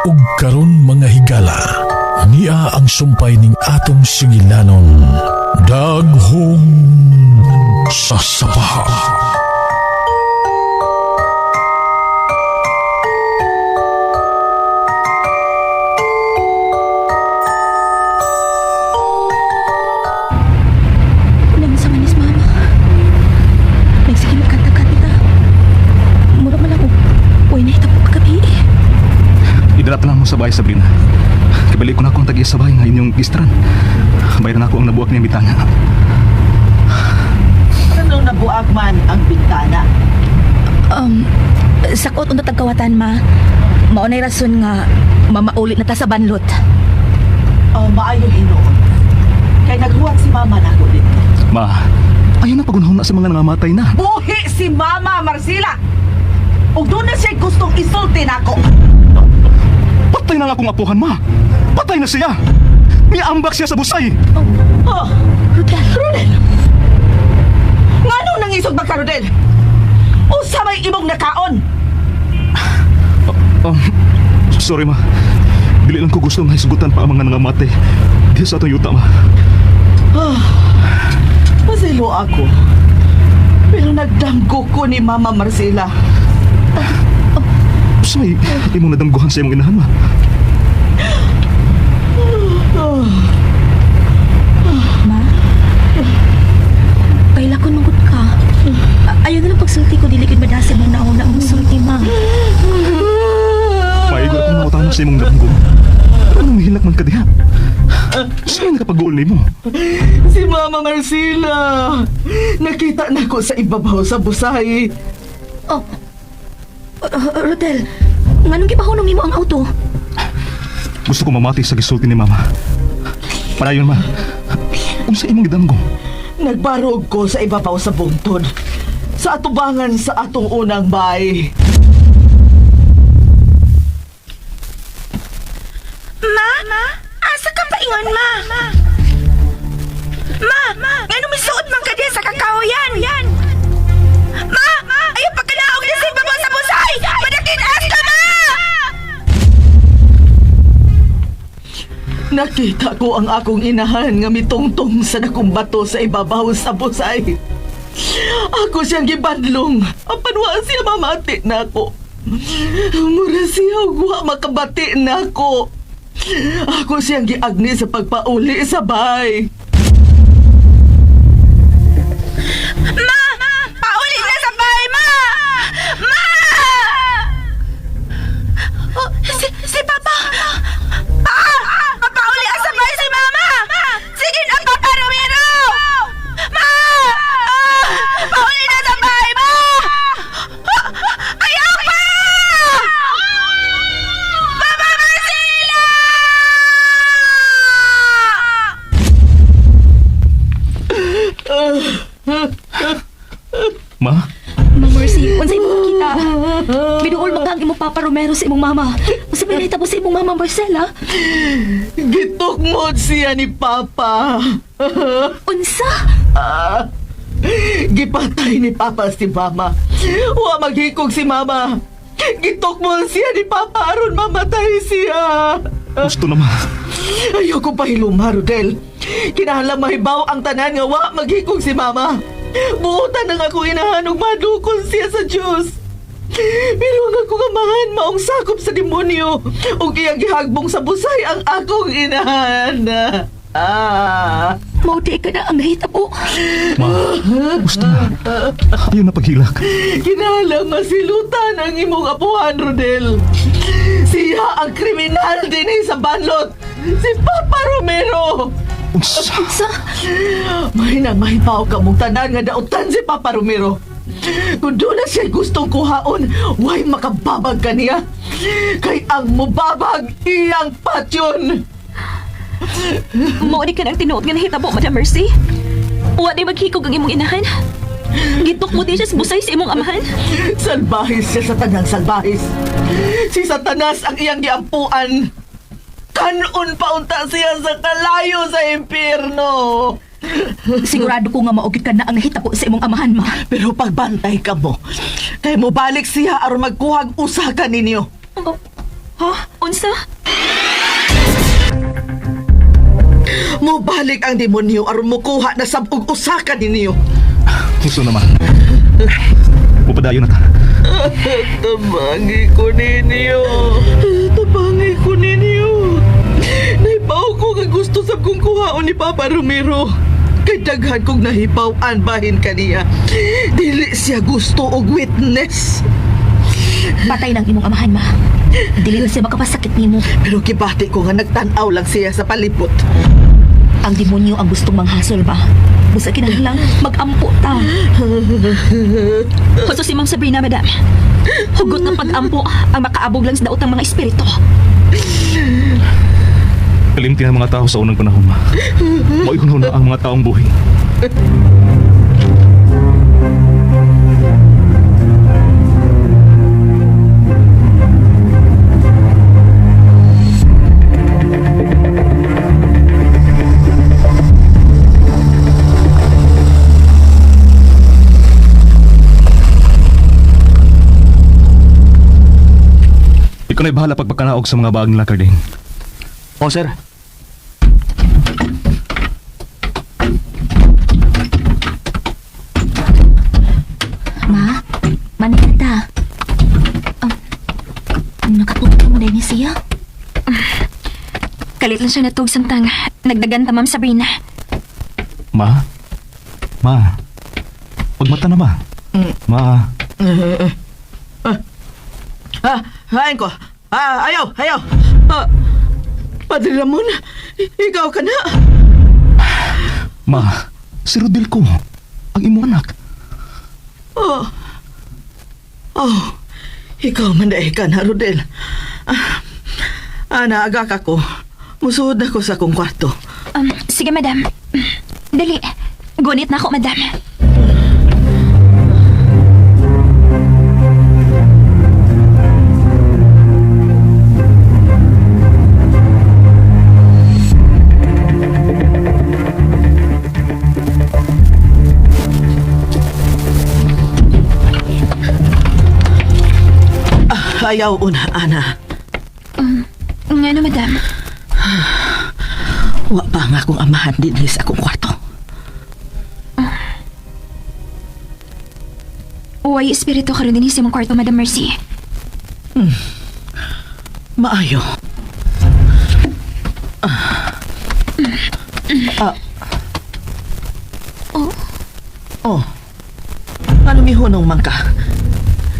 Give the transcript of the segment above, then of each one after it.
Ug karon mga higala, nia ang sumpay ning atong sugilanon, Daghong sa Sapa. Unang sa manis, mama. Nagsige magkanta-kanta. Mura man ako. Uy, nahitabo kagabi eh. Idala pa lang mo sa bahay, Sabrina. Kibalik ko na akong tag-iya sa bahay nga inyong gistran. Bayaran ako ang nabuak niyang bitana. Anong nabuag man ang bintana? Sakot unta tagkawatan, ma. Mao na'y rason nga mamaulit na ta sa banlot. Oh, maayo hinuon. Kay naghuwat si mama nako dito. Ma, ayaw na pagunahon na sa mga nangamatay na. Buhi si mama, Marcela! Ug doon na siya gustong isulti nako. Patay na nga akong apuhan, ma. Patay na siya. Miambak siya sa busay. Oh, Rodel, Rodel! Ngano nang isog ba ka, Rodel? Usa may imong nakaon? Um, sorry, ma. Dili lang ko gusto nga hisugutan pa ang mga nangamatay. Di sa atong yuta, ma. Pasilo ako. Pero nagdamgo ko ni Mama Marcela. Sa may imong nadamguhan sa imong inahan, ma. Ma. Kaila ko nungkot ka. Ayaw na lang pagsulti ko, dili gid madasig mong nauna mong sulti, ma. Maigo akong nautang sa imong damgo. Pero anong hilak man ka diha? Sa may nakapag-uol nimo? Si Mama Marcela! Nakita na ko sa ibabaw sa busay. Oh, Rodel, nganong gipahunong nimo ang auto? Gusto ko mamati sa gisulti ni mama. Padayon, ma. Unsa imong gidamgo? Nagbarog ko sa ibabaw sa bungtod. Sa atubangan sa atong unang bay. Ma? Asa kang paingon, ma? Ma! Ngano misuot man ka diyan sa kakahuyan? Ma! Ayaw pagkalaog na sa ibabaw sa busay! Madakinas ka, ma! Nakita ko ang akong inahan nga mitungtong sa dakong bato sa ibabaw sa busay. Ako siyang gibadlong. Apan wa siya mamati na ako. Mura siya ug wa makabati na ako. Ako siyang giagni sa pagpauli sa bay. Ma! Pauli na sa bahay, ma! Ma! Oh, si Papa! Pa! Papauli ang sa bahay si Mama! Sige na, Papa Romero! Ma! Ah, pauli na sa bahay, ma! Ayaw pa! Mama Marcela! Ma, Ma Mercy, unsay imong kita? Binuol man ka ang imong Papa Romero sa imong mama. Unsa may nahitabo sa imong mama Marcela? Gitukmod siya ni Papa. Unsa? Ah, gipatay ni Papa si Mama. Wa maghikog si Mama. Gitukmod siya ni Papa aron mamatay siya. gusto na, ma. Ayoko pa hiluma, Rodel. Kinahanglan mahibaw ang tanan nga wa maghikog si Mama. Buotan ang ako inahan ug madukon siya sa Dios. Pero ang akong amahan maong sakop sa demonyo ug iyang gihagbong sa busay ang akong inahan. Ah. Mao di ka na ang nahitabo. Ma, gusto na. Ayaw na paghilak. Kinahanglan masilutan ang imong apuhan, Rodel. Siya ang kriminal dinhi sa banlot. Si Papa Romero. Unsa? Unsa? May na may pao ka mong tanan nga dautan si Papa Romero. Kung doon na siya gustong kuhaon, way makababag ka niya. Kay ang mubabag, iyang patyon. Mao di ka na ang tinuod nga nahitabo, Madam Mercy. Wa di maghikog ang imong inahan. Gitok mo din siya sa busay sa imong amahan. Salbahis siya sa tanang salbahis. Si Satanas ang iyang giampuan. Kanon pa unta siya sa kalayo sa impyerno. Sigurado ko nga maugit ka na ang nahitabo sa imong amahan, ma. Pero pagbantay ka mo, kay mo balik siya aron magkuhag usa ka ninyo. Oh, Ha? Unsa? Mubalik ang demonyo aron mukuha na sab og usa ka ninyo. Gusto naman. Pupadayon na ta. Tabangi ko ninyo. Tabangi ko ninyo. Nahipaw ko nga gusto sab kong kuhaon ni Papa Romero. Kay daghan kong nahipaw-an bahin kaniya. Dili siya gusto og witness. Patay ng imong amahan, ma. Dili na siya makapasakit nimo. Pero gibati ko nga nagtan-aw lang siya sa palibot. Ang demonyo ang gustong manghasol ba? Busa kinahanglan magampo ta. Husto si Ma'am Sabrina, madam. Hugot ng pag-ampo ang makaabog lang sa daot ng mga espiritu. Kalimti ang mga tao sa unang panahon, ma. Mao'y na ang mga taong buhi. Ikaw na'y bahala pagpagkanaog sa mga baag nila, Carding. Oh, sir. Ma, manita. Nakapunta mo na ni siya. Kalit lang siya natug samtang nagdagan ta Ma'am Sabrina. Ma? Ma? Pagmata na ba? Ma? Ah, hain ko. Ah, ayaw, ayaw. Ah, Padre Ramon, ikaw ka na. Ma? Si Rodel ko. Ang imong anak. Oh. Oh. Ikaw man dahil ka na, Rodel. Ah, ana, aga ka ko. Musuod na ko sa akong kwarto. Sige, madam. Dali. Gunit na ako, madam. Ah, ayaw una, ana. Nga no, madam. Wa pa nga akong amahan din sa akong kwarto. Uway, espiritu karon din sa imong kwarto, Madam Mercy. Maayo. Ah. Ah. Oh. Oh. Ano mihunong man ka?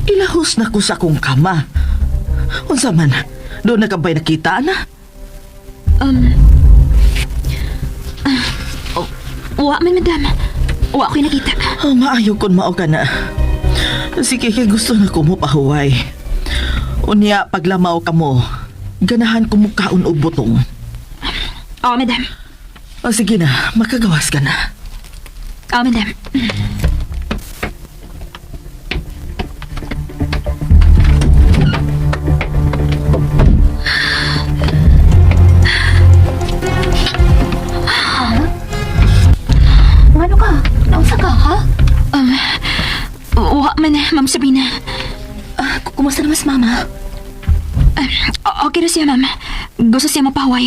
Ilahos na ko sa akong kama. Unsa man, doon na ka ba'y nakita na? Oh, wa man, madam. Wa ko'y nakita. Oh, maayo kon mao ka na. Sige, kay gusto na ko mo pahuway. Unya, paglamaw ka mo, ganahan ko mo kaon og butong. Oo, madam. O sige na, makagawas ka na. Oo, madam. Ano ka? Naunsa ka, ha? Wa man, Ma'am Sabrina. Kumusta naman si Mama? Okay na siya, Ma'am. Gusto siya mapaway.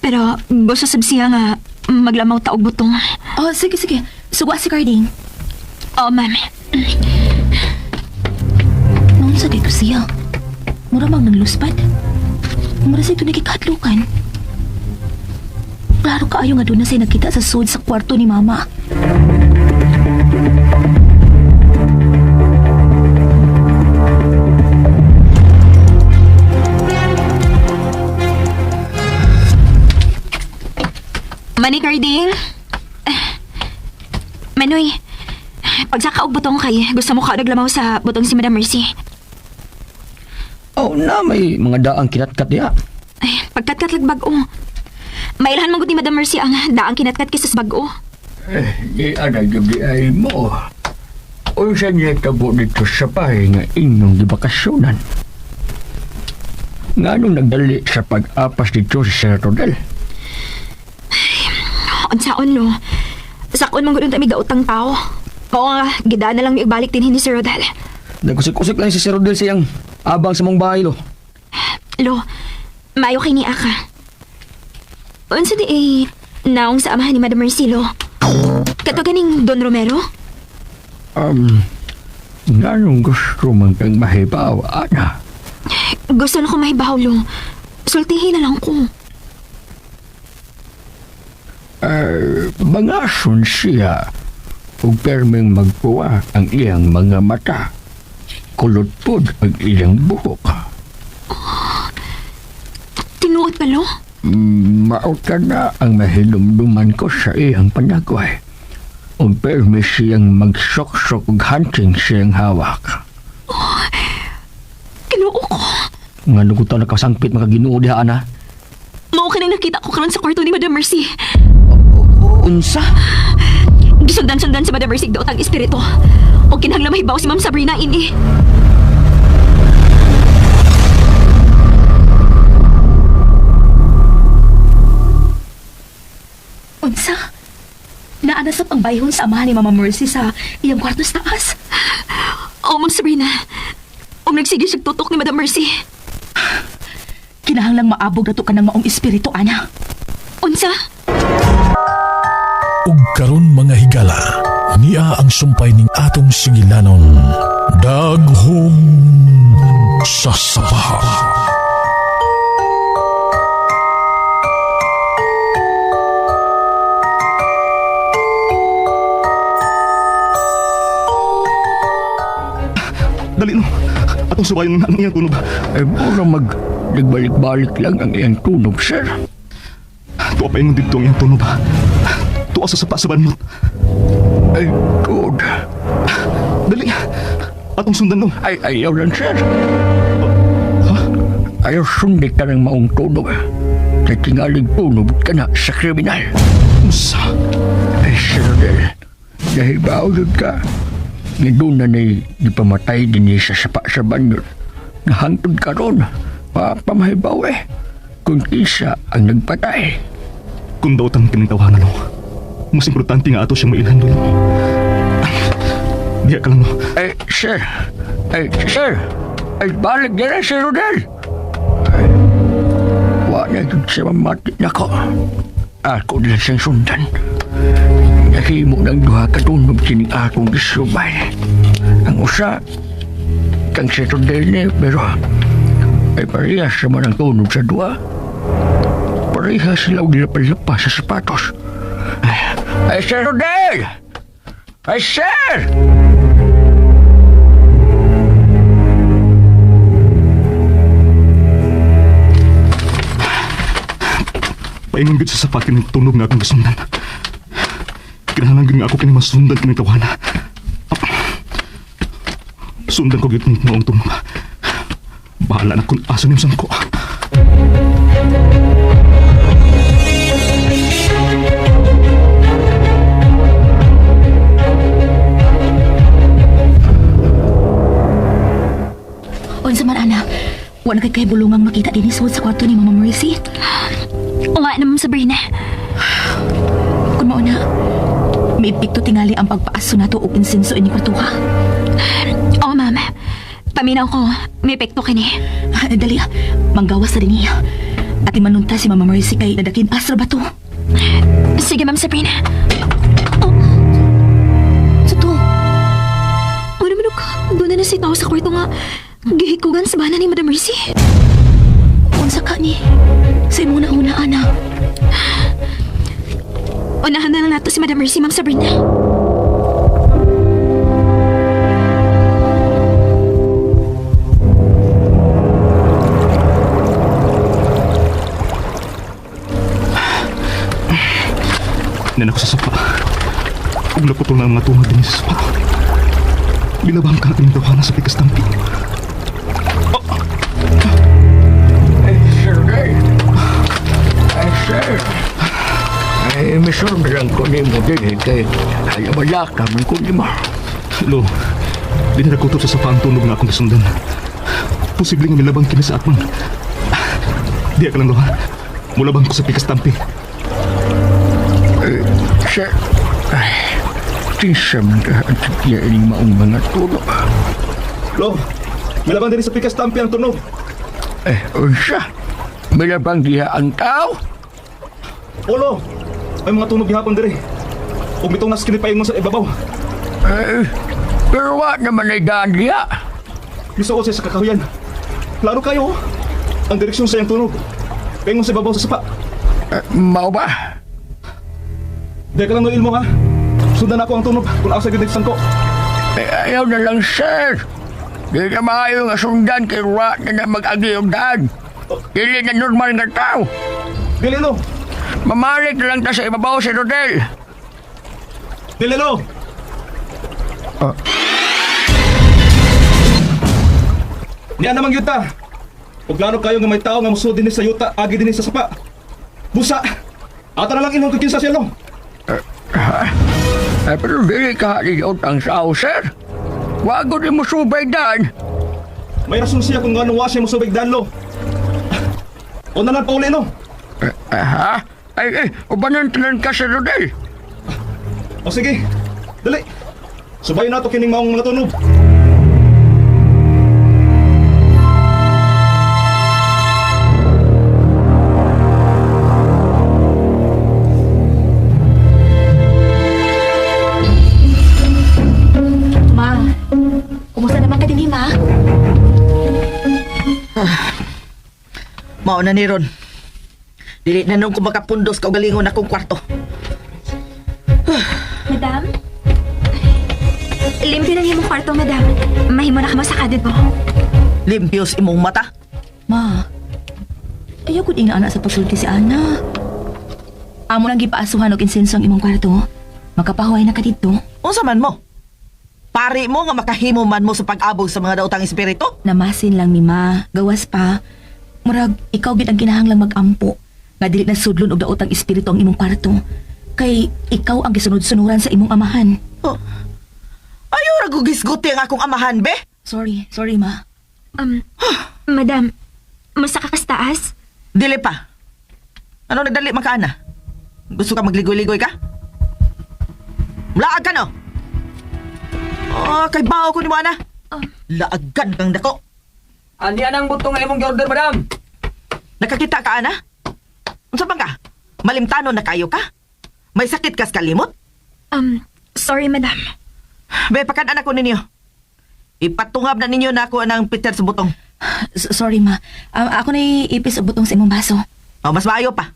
Pero gusto sab siya nga maglamaw taog butong. Oh, sige, sige. Suwa si Carding. Oo, ma'am. Noon sa dito siya. Mura mang nangluspad. Mura sa ito nagkikatlukan. Klaro kaayo nga doon na siya nakita sa sud sa kwarto ni Mama. Manny Carding. Manoy, pagsaka og butong kay gusto mo ka naglamaw sa butong si Madam Mercy. Oh, na may mga daang kinatkat diha. Ay, pagkatkat lag bag-o. Mailhan man gud ni Madam Mercy ang daang kinatkat kaysa sa bag-o. Eh, di ana gabi ay mo. Unsa niya tabo dito sa bahay nga inyong gibakasyonan? Nga nung nagdali sa pag-apas dito si Sir Rodel? Unsaon no? Sakon man gud unta mi gautang tao. Oo nga, gidaan na lang mi ibalik dinhi ni Sir Rodel. Nagkusik-kusik lang si Sir Rodel siyang abang sa mong bahay lo. Lo, maayo kay ni Aka. Unsa di ay naong sa amahan ni Madam Mercy, Lo? Kato ganing Don Romero? Nganong gusto man kang mahibaw, ana? Gusto na ko mahibaw, Lo. Sultihin na lang ko. Bangason siya ug perming magpuwa ang iyang mga mata. Kulot pod ang iyang buhok. Tinuod pa, Lo? Mao ka na ang mahilumduman ko sa iyang panagway. Ug permi siyang magsoksok ug hunting siyang hawak. Kinuo ko. Nga nugutan nakasangpit mga Ginoo diha ana. Mao ka nang nakita ko karon sa kwarto ni Madam Mercy. Unsa? Gisundan-sundan si Madam Mercy daot ang espiritu. O kinahanglan mahibaw si Ma'am Sabrina ini. Unsa? Naanasap ang bayhon sa amahan ni Mama Mercy sa iyang kwarto sa taas. O Ma'am Sabrina, og nagsige siya tutok ni Madam Mercy. Kinahanglang maabog na to ka ng maong espiritu, ana. Unsa? Ug karon mga higala, niya ang sumpay ning atong singilanon. Daghong sa sapa. Dali no. Atong subayon ang iyang tunog. Ay mura mag nagbalik-balik lang ang iyang tunog, sir. Tuwa pa ingon didto ang iyang tunog. Tuwa sa sapa sa banmot. Ay, good. Dali. Atong sundan no. Ay, ayaw lang, sir. Ayaw sundit ka ng maong tunog. Kay tingalig tunog ka na sa kriminal. Unsa? Ay, Sir Rodel, dahil ba yun ka? Nga doon na na'y gipamatay din niya sa sapa sa banyo. Nahangtod ka ron, papamahibaw eh. Kung isa ang nagpatay. Kung daw tang kinitawahan no. Mas importante nga ato siyang mailhan no. Diya ka lang no. Ay, sir. Ay, sir. Ay, balik na na, Sir Rodel. Ay, wa na yun siya mamati na ko. Ako na siyang sundan. Nahimo ng duha katunog sining akong gisubay. Ang usa, kang si Rodel ni, pero ay parehas naman ang tunog sa duha. Parehas sila og nilapalapa sa sapatos. Ay, ay, Sir Rodel! Ay, sir! Paingon gid sa sapa kining tunog nga akong gisundan. Kinahanglan gid nga ako kini masundan kining tawana. Sundan ko gid ning maong tunog. Bahala na kung asa niyong sangko. Unsa man, ana. Wa na kay kay bulungang makita dinhi sud sa kwarto ni Mama Mercy. Wa na Ma'am Sabrina. Kung mao na, may epekto tingali ang pagpaaso nato og insenso ini kwartuha. Oo, ma'am. Paminaw ko, may epekto kini. Ah, dali, manggawas sa dinhi. At imanunta si Mama Mercy kay nadakin asra ba to? Sige, Ma'am Sabrina. Oh. Sa to, Ano man ka? Doon na si tao sa kwarto nga. Gihikugan sa bana ni Madam Mercy. unsa ka ni? Sa imong una, ana. Unahan na lang nato si Madam Mercy, Ma'am Sabrina. Nan ako sa sapa. Ug naputol na ang mga tunog din sa sapa. Binabang ka kining tawana sa pikas tampi. Ay, sir, ay. Ay, sir. Ay, misundan ko ni mo din eh, kay ay wala ka man ko ni mo. Lo, di na nakutob sa sapa ang tunog nga akong gisundan. Posible nga milabang kini sa atman. Diya ka lang, Lo, ha? Mulabang ko sa pikas tampi. Ay, sir. Ay, kinsa man ka ang tigya ining maong mga tulo. Lo, milabang din sa pikas tampi ang tunog. Eh, unsa? Milabang diha ang tao? Olo! May mga tunog gihapon diri. Ug mitungas kini paingon sa ibabaw. Eh, pero wa naman ay daan diha. Misuot siya sa kakahuyan. Klaro kayo, oh. Ang direksyon sa iyang tunog. Paingon sa ibabaw sa sapa. Eh, mao ba? Di ka lang no ilmo ha. Sundan ako ang tunog kung asa gid sangko. Eh, ayaw na lang, sir. Di na maayo nga sundan kay wa na na mag-agi og daan. Dili na normal nga tao. Dili lo. Mamalik na lang ta sa ibabaw si Rodel. Dili lo. Ah. Niya namang yuta. Ug klaro kayo nga may tao nga musuod dinhi sa yuta, agi dinhi sa sapa. Busa. Ata na lang ilong kung kinsa siya lo. Eh, pero dili ka haliot ang sao, sir. Wa gud mo subay daan. May rason siya kung ngano wa siya mosubig danlo. O na lang pauli no. Eh, ha? Ay, eh, ubanan tanan ka si Rodel. O sige. Dali. Subayon nato kining maong mga tunog. Ma, kumusta naman ka din, ma? Mao na ni Ron. Dili na nung ko makapundos kaugalingon akong kwarto. Madam? Limpyo na niya mong kwarto, madam. Mahimo na ka masaka dito. Limpios imong mata. Ma, ayaw ko ing anak sa pagsulti si Ana. Amo lang gipaasuhan og insenso ang imong kwarto. Makapahuway na ka dito. Unsa man mo? Pari mo nga makahimo man mo sa pag-abog sa mga daotang espiritu? Namasin lang ni ma, gawas pa. Murag, ikaw gid ang kinahanglang mag-ampo. Nga dili na sudlon og daotang espiritu ang imong kwarto. Kay ikaw ang gisunod-sunuran sa imong amahan. Oh. Ayaw ra gugisguti ang akong amahan, be. Sorry, sorry ma. Madam, masaka kas taas? Dili pa. Ano nagdali man ka, ana? Gusto ka magligoy-ligoy ka? Laag ka, no? Oh, kay bao ko ni mo, ana. Laagan kang dako. Ani ang butong nga imong order, madam. Nakakita ka, ana? Unsa man ka? Malimtanon na kayo ka? May sakit kas kalimot? Sorry, madam. Be, pakan anak ko ninyo. Ipatungab na ninyo na ako ng Peter sa butong. Sorry ma. Ako na ipis og butong sa imong baso. Oh, mas maayo pa.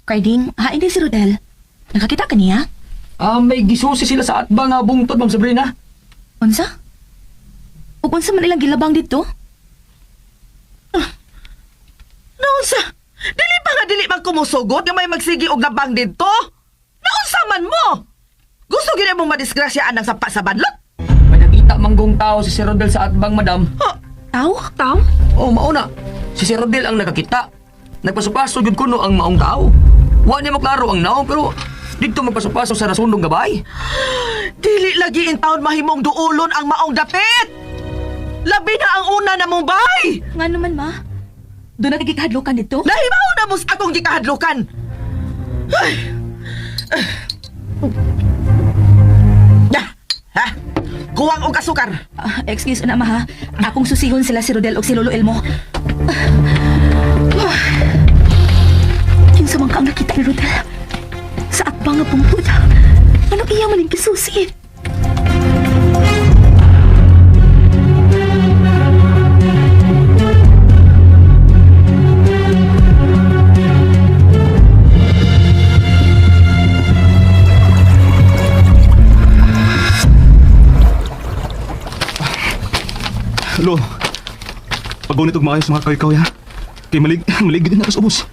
Carding, ha hindi si Rodel. Nakakita ka niya? Ah, may gisusi sila sa atbang nga bungtod, Ma'am Sabrina. Unsa? Ug unsa man ilang gilabang dito? Naunsa? Dili pa nga dili man kumusugot nga may magsigi og labang didto? Naunsa man mo? Gusto gid mong madisgrasya anang sapa sa banlot? May nakita manggong tao si Sir Rodel sa atbang, madam. Ha? Taw? Tao? Oh, mauna. Si Sir Rodel ang nakakita. Nagpasupaso jud kuno ang maong tao. Wa niya maklaro ang naong pero didto magpasupaso sa rasundong gabay. Dili lagi in taon mahimong duulon ang maong dapit. Labi na ang una na mong bay. Nga naman ma. Doon na kikahadlokan dito? Nahibaw na mo sa akong gikahadlukan. Ay. Ah. Ha? Kuwang og asukar. Ah, excuse na ma ha. Akong susihon sila si Rodel og si Lolo Elmo. Kinsa man ka ang nakita ni Rodel? Sa atbang nga bungtod. Ano iya man ang kisusi? Lo. Pagunit og maayos mga kaw ha. Kay malig malig din ako sa ubos.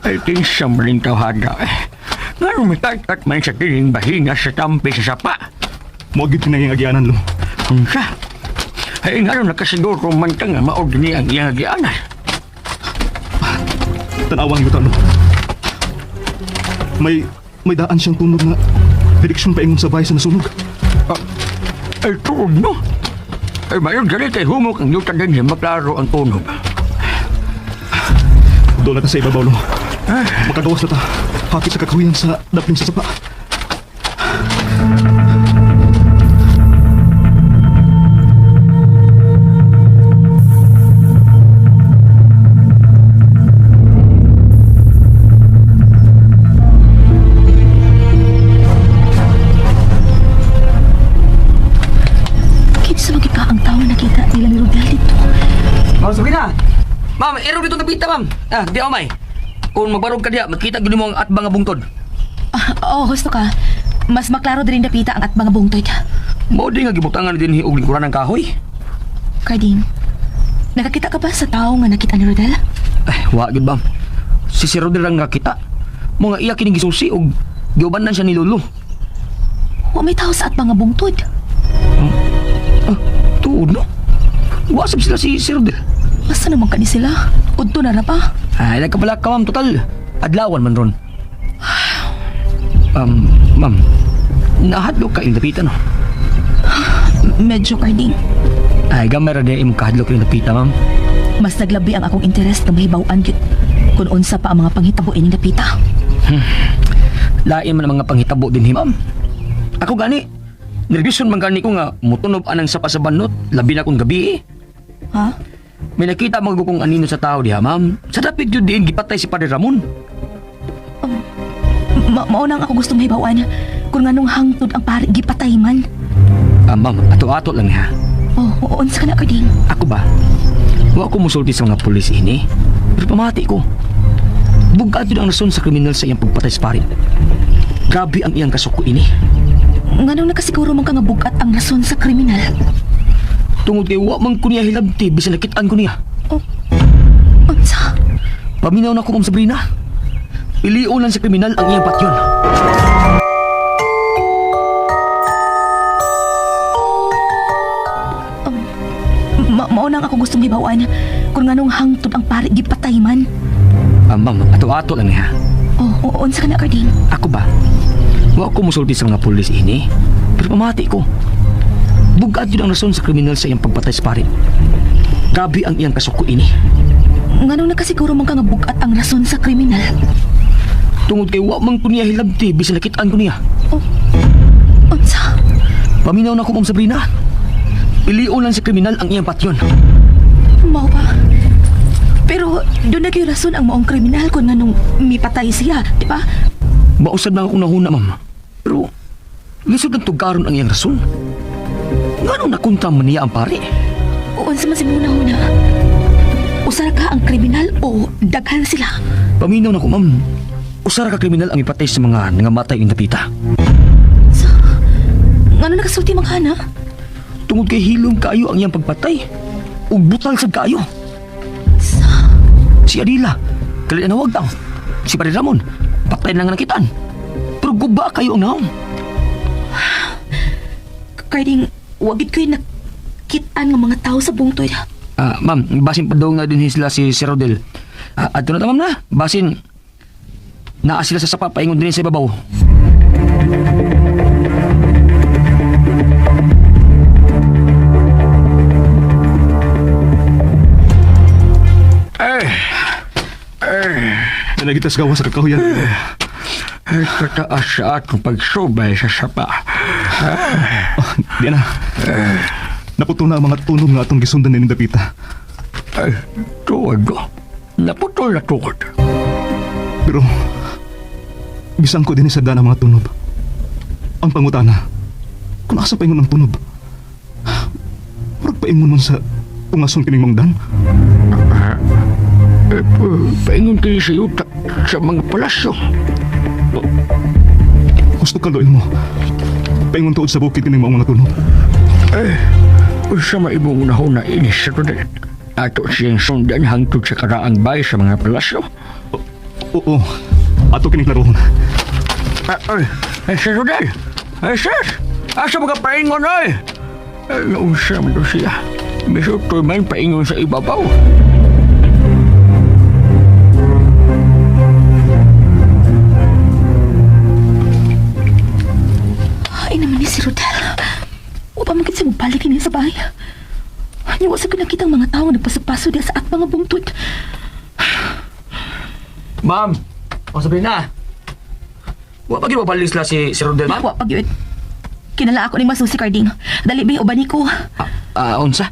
Ay, kinsa man rin tawhana eh. Nga rumikat man sa kining bahinga sa tampi sa sapa. Mo gid kinang agyanan lo. Unsa? Ay, nga nakasiguro man ka nga maog ni ang iyang agianan. Tanawang yuta lo. May daan siyang tunog nga direksyon paingon sa bahay sa nasunog. Ay, tuog no? Ay, mayon dali kay humok ang yuta din maklaro ang tunog. Doon na ta sa ibabaw lo. Makagawas na ta. Hapit sa kakahuyan sa dapling sa sapa. Dapita, ma'am. Ah, di ako may. Kung magbarog ka diya, makita gyud mo ang atbang nga bungtod. Ah, oo, husto ka. Mas maklaro din dapita ang atbang nga bungtod. Mao di nga gibutangan din og lingkuran ng kahoy. Carding, nakakita ka ba sa tao nga nakita ni Rodel? Ay, wa gyud ma'am. Si Sir Rodel lang nakita. Mga iya kining gisusi og giubanan siya ni Lolo. Wa may tao sa atbang nga bungtod. Ah, tuod no? Wa sab sila si Sir Rodel. Asa naman ka ni sila? Udto na ra pa. Ay, nagkabala ka ma'am, total. Adlawan man ron. Ma'am, nahadlok ka yung dapita no? Medyo, Carding. Ay, gamay ra di imong kahadlok yung dapita, ma'am. Mas naglabi ang akong interes na mahibaw-an gyud kung unsa pa ang mga panghitabo ining dapita. Lain man ang mga panghitabo din, ma'am. Ako gani, nervyoson man gani ko nga mutunob anang sapa sa banot, labi na kung gabi eh. Ha? May nakita mga kong anino sa tao diha, ma'am. Sa dapit yun diin, gipatay si Padre Ramon. Mao nang ako gusto mahibaw-an kung nganong hangtod ang pari gipatay man. Ah, ma'am, ato-ato lang niya. Oh, unsa ka na, Carding? Ako ba? Wa ko musulti sa mga pulis ini. Pero pamati ko. Bugad yun ang rason sa kriminal sa iyang pagpatay sa pari. Grabe ang iyang kasuko ini. Nganong nakasiguro man ka nga bugat ang rason sa kriminal? Tungod kay wa man ko niya hilabti bisan nakitaan ko niya. Oh, unsa? Paminaw na ko, Ma'am Sabrina. Pilion lang sa kriminal ang iyang patyon. Mao nang ako gusto mahibaw-an kung nganong hangtod ang pari gipatay man. Ah, ma'am, ato-ato lang niya. Oh, unsa ka na, Carding? Ako ba? Wa ko musulti sa mga pulis ini. Pero pamati ko. Bugad yun ang rason sa kriminal sa iyang pagpatay sa pari. Grabe ang iyang kasuko ini. Nganong nakasiguro man ka nga bugat ang rason sa kriminal? Tungod kay wa man ko niya hilabti bisan nakitaan ko niya. Oh, unsa? Paminaw na ko, Ma'am Sabrina. Pilion lang sa kriminal ang iyang patyon. Mao ba? Pero doon na gyud rason ang maong kriminal kung nganong mipatay siya, di ba? Mausad na akong nahuna, ma'am. Pero, lisod ng tugaron ang iyang rason. Nganong nakunta man niya ang pare? Unsa man si muna-huna? Usara ka ang kriminal o daghan sila? Paminaw na ko, ma'am. Usara ka kriminal ang ipatay sa mga nangamatay yung dapita. Sa, ngano nakasulti man ka na? Tungod kay hilom kaayo ang iyang pagpatay. Ug butal sad kaayo. Sa, Si Adila, kali na nawag daw. Si Padre Ramon, patay na nga nakitaan. Pero guba kayo ang naong. Carding, wagid ko'y nakitaan ng mga tao sa bungtod. Ah, ma'am, basin pa daw nga din sila si Sir Rodel. Ah, adto na ta, ma'am na. Basin naa sila sa sapa paingon din sa ibabaw. Nanagitas gawa sa kakahuyan. Ay, kataas sa atong pagsubay sa sapa. Oh, di na. Naputo na ang mga tunog nga atong gisundan ni Dapita. Ay, tuod ko. Naputol na tukod. Pero, bisan ko din sa daan ang mga tunob. Ang pangutana, kung asa paingon ang tunob, murag paingon man sa ungason kining mangdan. Eh, paingon kayo sa yuta sa mga palasyo. Gusto ka mo. Paingon tuod sa bukid kining maong mga tunob. Eh, Unsa maimong unahon na inis sa Rodel. Ato siyang sundan hangtod sa karaang bay sa mga palasyo. Oo, ato kining klarohon. Ah, ay, ay, Sir Rodel! Ay, sir! Asa mga paingon, ay! Ay, naunsa man to siya. Misutoy man paingon sa ibabaw. Ay naman ni si Rodel. Wa pa man gid siya mobalik niya sa bahay. Niya wa sa ko nakita ang mga tao nga nagpasapaso diya sa at mga bungtod. Ma'am, o Sabrina. Wa pa gyud mabalik sila si Sir Rodel, ma'am. Wa pa gyud. Kinala ako ning masusi, Carding. Dali ba uban ko Ah, unsa?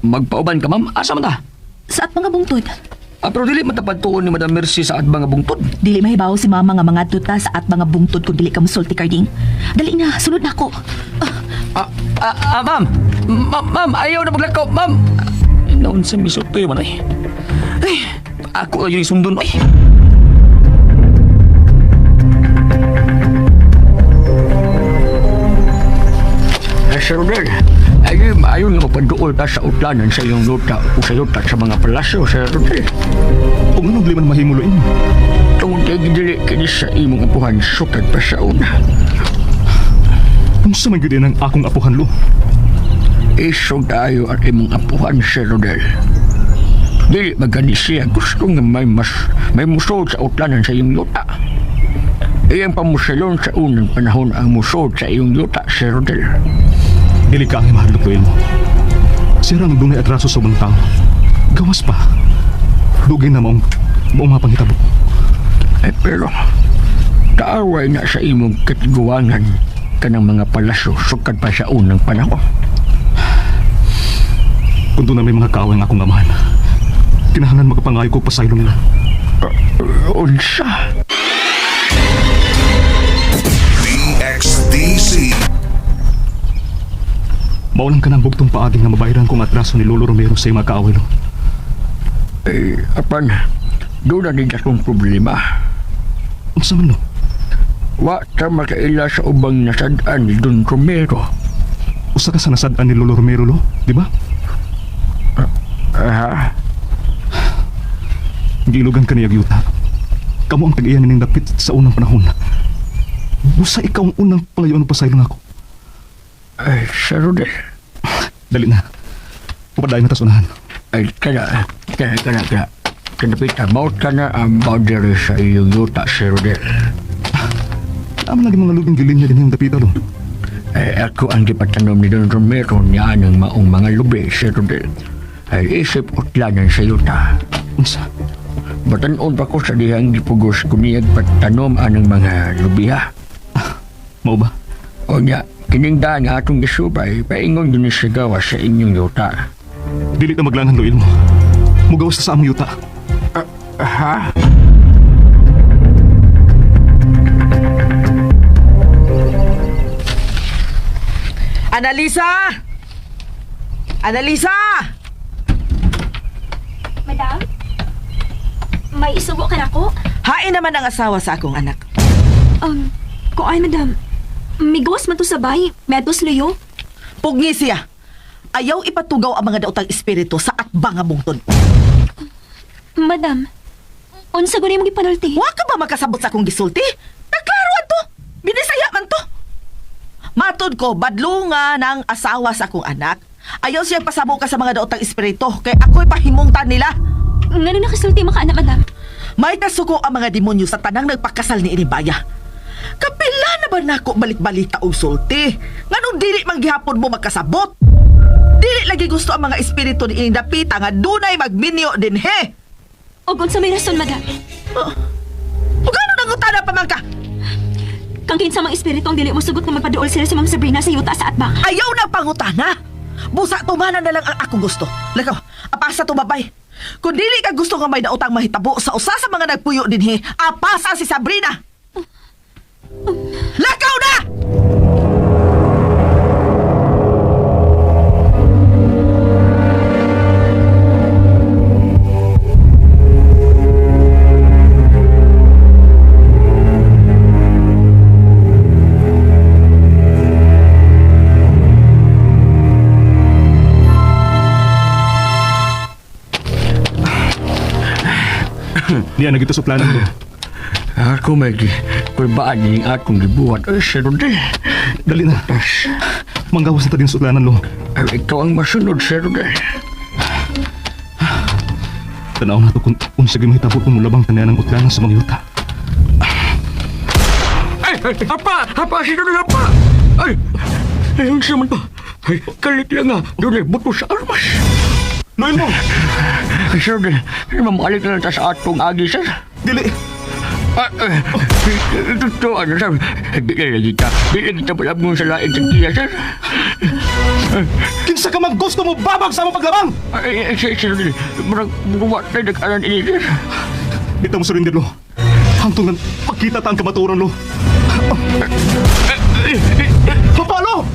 Magpauban ka, ma'am? Asa man ta? sa at mga bungtod. Ah, pero dili matapad tuon ni Madam Mercy sa atbang nga bungtod. Dili mahibaw si mama nga mga tuta sa at mga bungtod kung dili ka musulti, Carding. Dali na, sunod na ako. Ah, Ma'am. Ma'am, ma'am, ayaw na maglakaw, ma'am. Naunsa misutoy man ay. Ay, Ako na yung sundon, ay. Eh, Sir Rodel, ay maayo nga mapaduol ta sa utlanan sa iyong yuta o sa yuta sa mga palasyo, Sir Rodel. Kung anong dili man mahimo lo imo. Tungod kay gidili kini sa imong apuhan sukad pa sa una. Unsa man gyud ang akong apuhan lo? Isog tayo at imong apuhan, Sir Rodel. Dili magani siya gusto nga may musod sa utlanan sa iyong yuta. Iyang pamusilon sa unang panahon ang musod sa iyong yuta, Sir Rodel. Dili ka ang mahadlok lo imo. Sira ang dunay atraso sa ubang tao. Gawas pa. Dugay na maong maong mga panghitabo. Ay, pero kaaway na sa imong katiguangan kanang mga palasyo sukad pa sa unang panahon. Kung doon na may mga kaaway ang akong amahan. Kinahanglan makapangayo ko pasaylo nila. Unsa? DXDC. Maulang ka ng bugtong paagi nga mabayaran kong atraso ni Lolo Romero sa iyong mga kaaway lo. Eh, apan, doon na din akong problema. Unsa man lo? Wa ta makaila sa ubang nasad-an ni Don Romero. Usa ka sa nasad-an ni Lolo Romero lo, di ba? Aha, Giilugan ka niya yuta. Kamo ang tag-iya nining dapit sa unang panahon. Busa ikaw ang unang palayon ng pasaylo nako. Ay, Sir Rodel. Dali na. Upadayon na tas unahan. Ay, kana, kana, kana, kana. Kanapit, about ka na ang boundary sa iyong yuta, Sir Rodel. Tama lagi mga lubing gilinya din yung dapita lo. Ay, ako ang gipatanom ni Don Romero niya ng maong mga lubi, Sir Rodel. Ay, isip utlanan sa yuta. Unsa? Batanon pa ko sa dihang gipugos ko niyag patanom anang mga lubi, ha. Mao ba? O niya, kining daan nga atong gisubay, paingon din sa gawa sa inyong yuta. Dili ta maglangan loil mo. Mugawas ta sa among yuta. Ha? Analisa! Analisa! Madam? May isugo ka na ko? Hain naman ang asawa sa akong anak. Kuan, madam. Migos man to sa bahay. Medos luyo. Pugni siya. Ayaw ipatugaw ang mga daotang espiritu sa atbang nga bungtod. Madam, unsa gani mong ipanulti? Wa ka ba makasabot sa akong gisulti? Naklaro to. Binisaya man to. Matod ko, badlunga ng asawa sa akong anak. Ayaw siya pasabo ka sa mga daotang espiritu kay ako'y pahimungtan nila. Ngano nakasulti maka anak, madam? May kasuko ang mga demonyo sa tanang nagpakasal ni Inibaya. Kapila na ba nako balik-balita og sulti? Nganong dili man gihapon mo makasabot? Dili lagi gusto ang mga espiritu ni ining dapita nga dunay magminyo dinhe. Og unsa may rason, madam? O gano nangutana pa man ka? Kang kinsa mang espiritu ang dili mo sugot nga magpaduol sila si Ma'am Sabrina sa yuta sa atbang. Ayaw na pangutana. Busa tumana na lang ang akong gusto. Lakaw, apasa to babay. Kung dili ka gusto nga may daotang mahitabo sa usa sa mga nagpuyo dinhi, apasa si Sabrina. Lakaw na! Niya nagito sa plano lo. Ako may kulbaan ni akong gibuhat. Ay, Sir Rodel. Dali na. Manggawas na ta din sa utlanan lo. Ay, ikaw ang masunod, Sir Rodel. Tanaw na to kung unsa gyud mahitabo kung mulabang tanayan ang utlanan sa mga yuta. Ay, ay, hapa! Hapa, Sir Rodel, hapa! Ay, ay, unsa man ba? Ay, kalit lang nga. Doon ay buto sa armas. Loil mo! Ay, Sir Rodel, ay, mamalik na lang ta sa atong agi, sir. Dili! Ah, eh, ito, ano, sir? Di na lagi ta. Di lagi ta palabong sa lain sa kiya, sir. Kinsa ka man gusto mo babag sa among paglabang! Ay, ay, sir, sir, murag, wa tayo nag-aran ini, sir. Dito mo surrender lo. Hangtong nang pagkita ta ang kamatuoran lo. Papalo!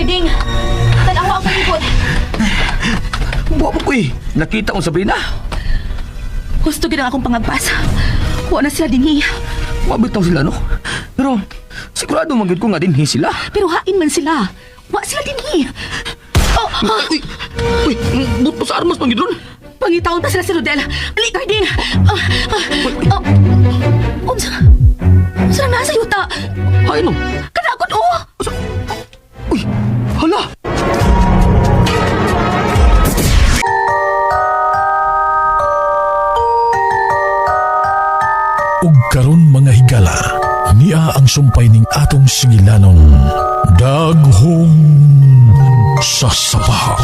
Cardi, Karding, tanawa ang palibot. Buwa mo ko eh. Nakita ko Sabrina. Husto gid ang akong pangagpas. Wa na sila dinhi. Wa bitaw sila no. Pero sigurado man gyud ko nga dinhi sila. Pero hain man sila. Wa sila dinhi. Oh, ah, Uy, uy, buto sa armas man gyud ron. pangitaon ta sila si Rodel. Dali, Karding. Ah, ah, ah. Unsa? Unsa nang nasa yuta? Ay no. Kanakot oh! Uy, hala. Ug karon mga higala, niya ang sumpay ning atong singilanon, Daghong sa Sapa.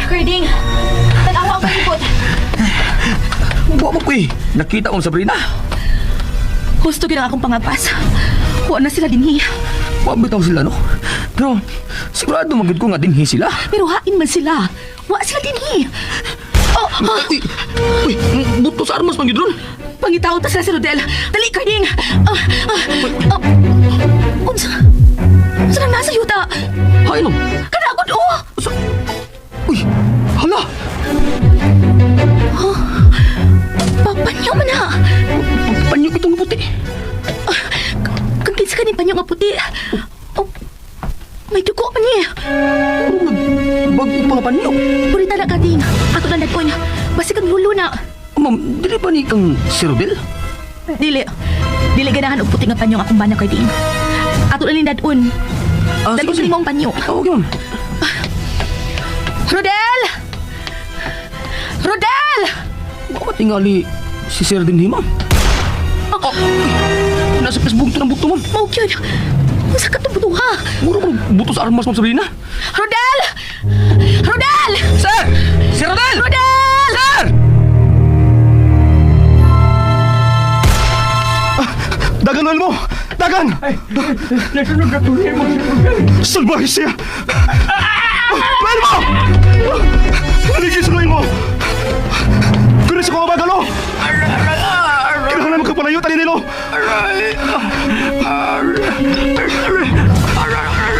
Karding, tanawa ang palibot. Buwa mo ko eh. Nakita ko Sabrina. Husto gid ang akong pangagpas. Wa na sila dinhi. Wa bitaw sila no. Pero sigurado man gyud ko nga dinhi sila. Pero hain man sila. Wa sila dinhi. Oh, ah, Uy, uy, buto sa armas man gyud ron. pangitaon ta sila si Rodel. Dali, Karding. Ah, ah, ah. Unsa? Unsa nang nasa yuta? Hay no. Kanakot oh! Uy, hala. Papanyo man na. Panyo itong puti. Kang kinsa kaning panyo nga puti. Oh, may dugo pa niya. Bago pa nga panyo. Purita na Karding. Ato na nagkon. Basi kang lulo na. Ma'am, dili ba ni kang si Rodel? Dili. Dili ganahan og puti nga panyo ang akong bana Karding. Ato na lindadon. Ah, Dali sige, sige. mo ang panyo. Ah, okay, ma'am. Rodel! Rodel! Baka tingali si Sir din ma'am. Oh, Uy, nasa Facebook to ng buto, ma'am. Mao gyud. Unsa ka tong butuha? Muro ko buto sa armas, ma'am Sabrina. Rodel! Rodel! Sir! Sir Rodel! Rodel! Sir! Dagan, Noel mo! Dagan! Nasunod na tuloy mo si Rodel. Salbahe siya! Noel mo! Aligin sa Noel mo! Kunin sa kong bagalo! Kailangan naman kapalayo, talinilo!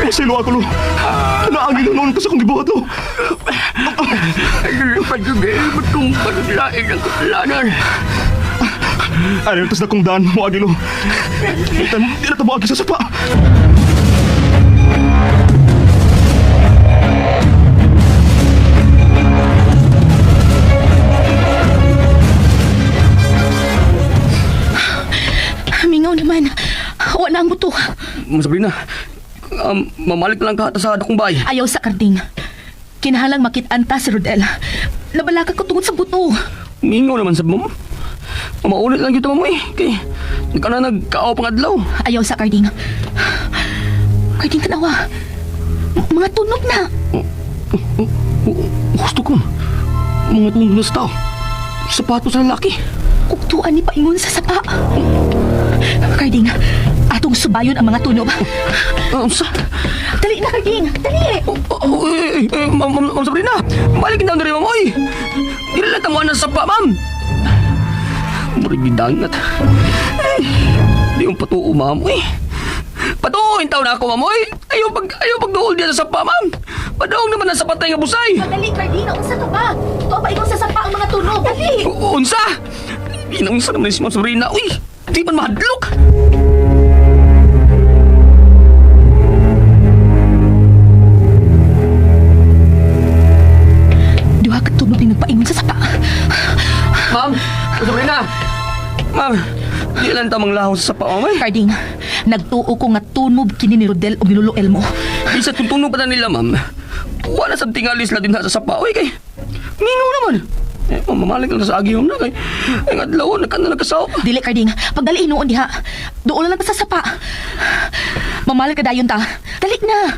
Masilo ako, lo. Naangin na noon ko sa kong gibuhat, lo. Pagdugay mo itong paglain ang kasalanan. Ayaw, tas na kong daan mo, Agilo. Di na tamo agi sa sapa. Mingaw naman. Wa na ang buto. Ma'am Sabrina, mamalik na lang ka sa akong bahay. Ayaw sa Karding. Kinahalang makit-an ta si Rodel. Nabalaka ko tungod sa buto. Mingaw naman sa ma'am. Maulit lang kita, ma'am, eh. Kay, nagka na nagkaaw pang adlaw. Ayaw sa Karding. Karding, tanawa. Mga tunog na. Gusto ko, ma'am. Mga tunog na sa tao. Sapatos sa lalaki. Ugtuan ni paingon sa sapa. Karding, atong subayon ang mga tunog. Ah, unsa? Dali na, Karding! Dali! Oh, oh, eh, eh, ma'am, ma'am, ma'am Sabrina, balik na rin, ma'am, oy. Dili lang tamuan ng sapa, ma'am. Murag gidangat. Eh, di yung patuo, ma'am, oy. Patuo, taon na ako, ma'am, oy. Ayaw pagduol diyan sa sapa, ma'am. Padaong naman ang sapatay nga busay. Dali, Karding! Unsa ka ba? Tuwa paingon sa sapa ang mga tunog. Dali! Unsa? Inaunsa naman si Ma'am Sabrina, uy. Di man mahadlok. Duha ka tunog ni nagpaingon sa sapa. Ma'am, Ma'am Sabrina. Ma'am, di lang tamang lahaw sa sapa, ma'am, oy. Karding, nagtuo ko nga tunob kini ni Rodel o ni Lolo Elmo. Bisa tutunog pa na nila, ma'am. Wala sa tingalis na din sa sapa. Uy, kay... Mingaw naman. Eh, mamamalig lang sa agi, ma'am na kay... Ay, adlaw, nagka na nagkasaw. Dili, Karding. Pagdali hinuon diha. Doon na lang ta sa sapa. Mamalag ka dayon ta. Dali na.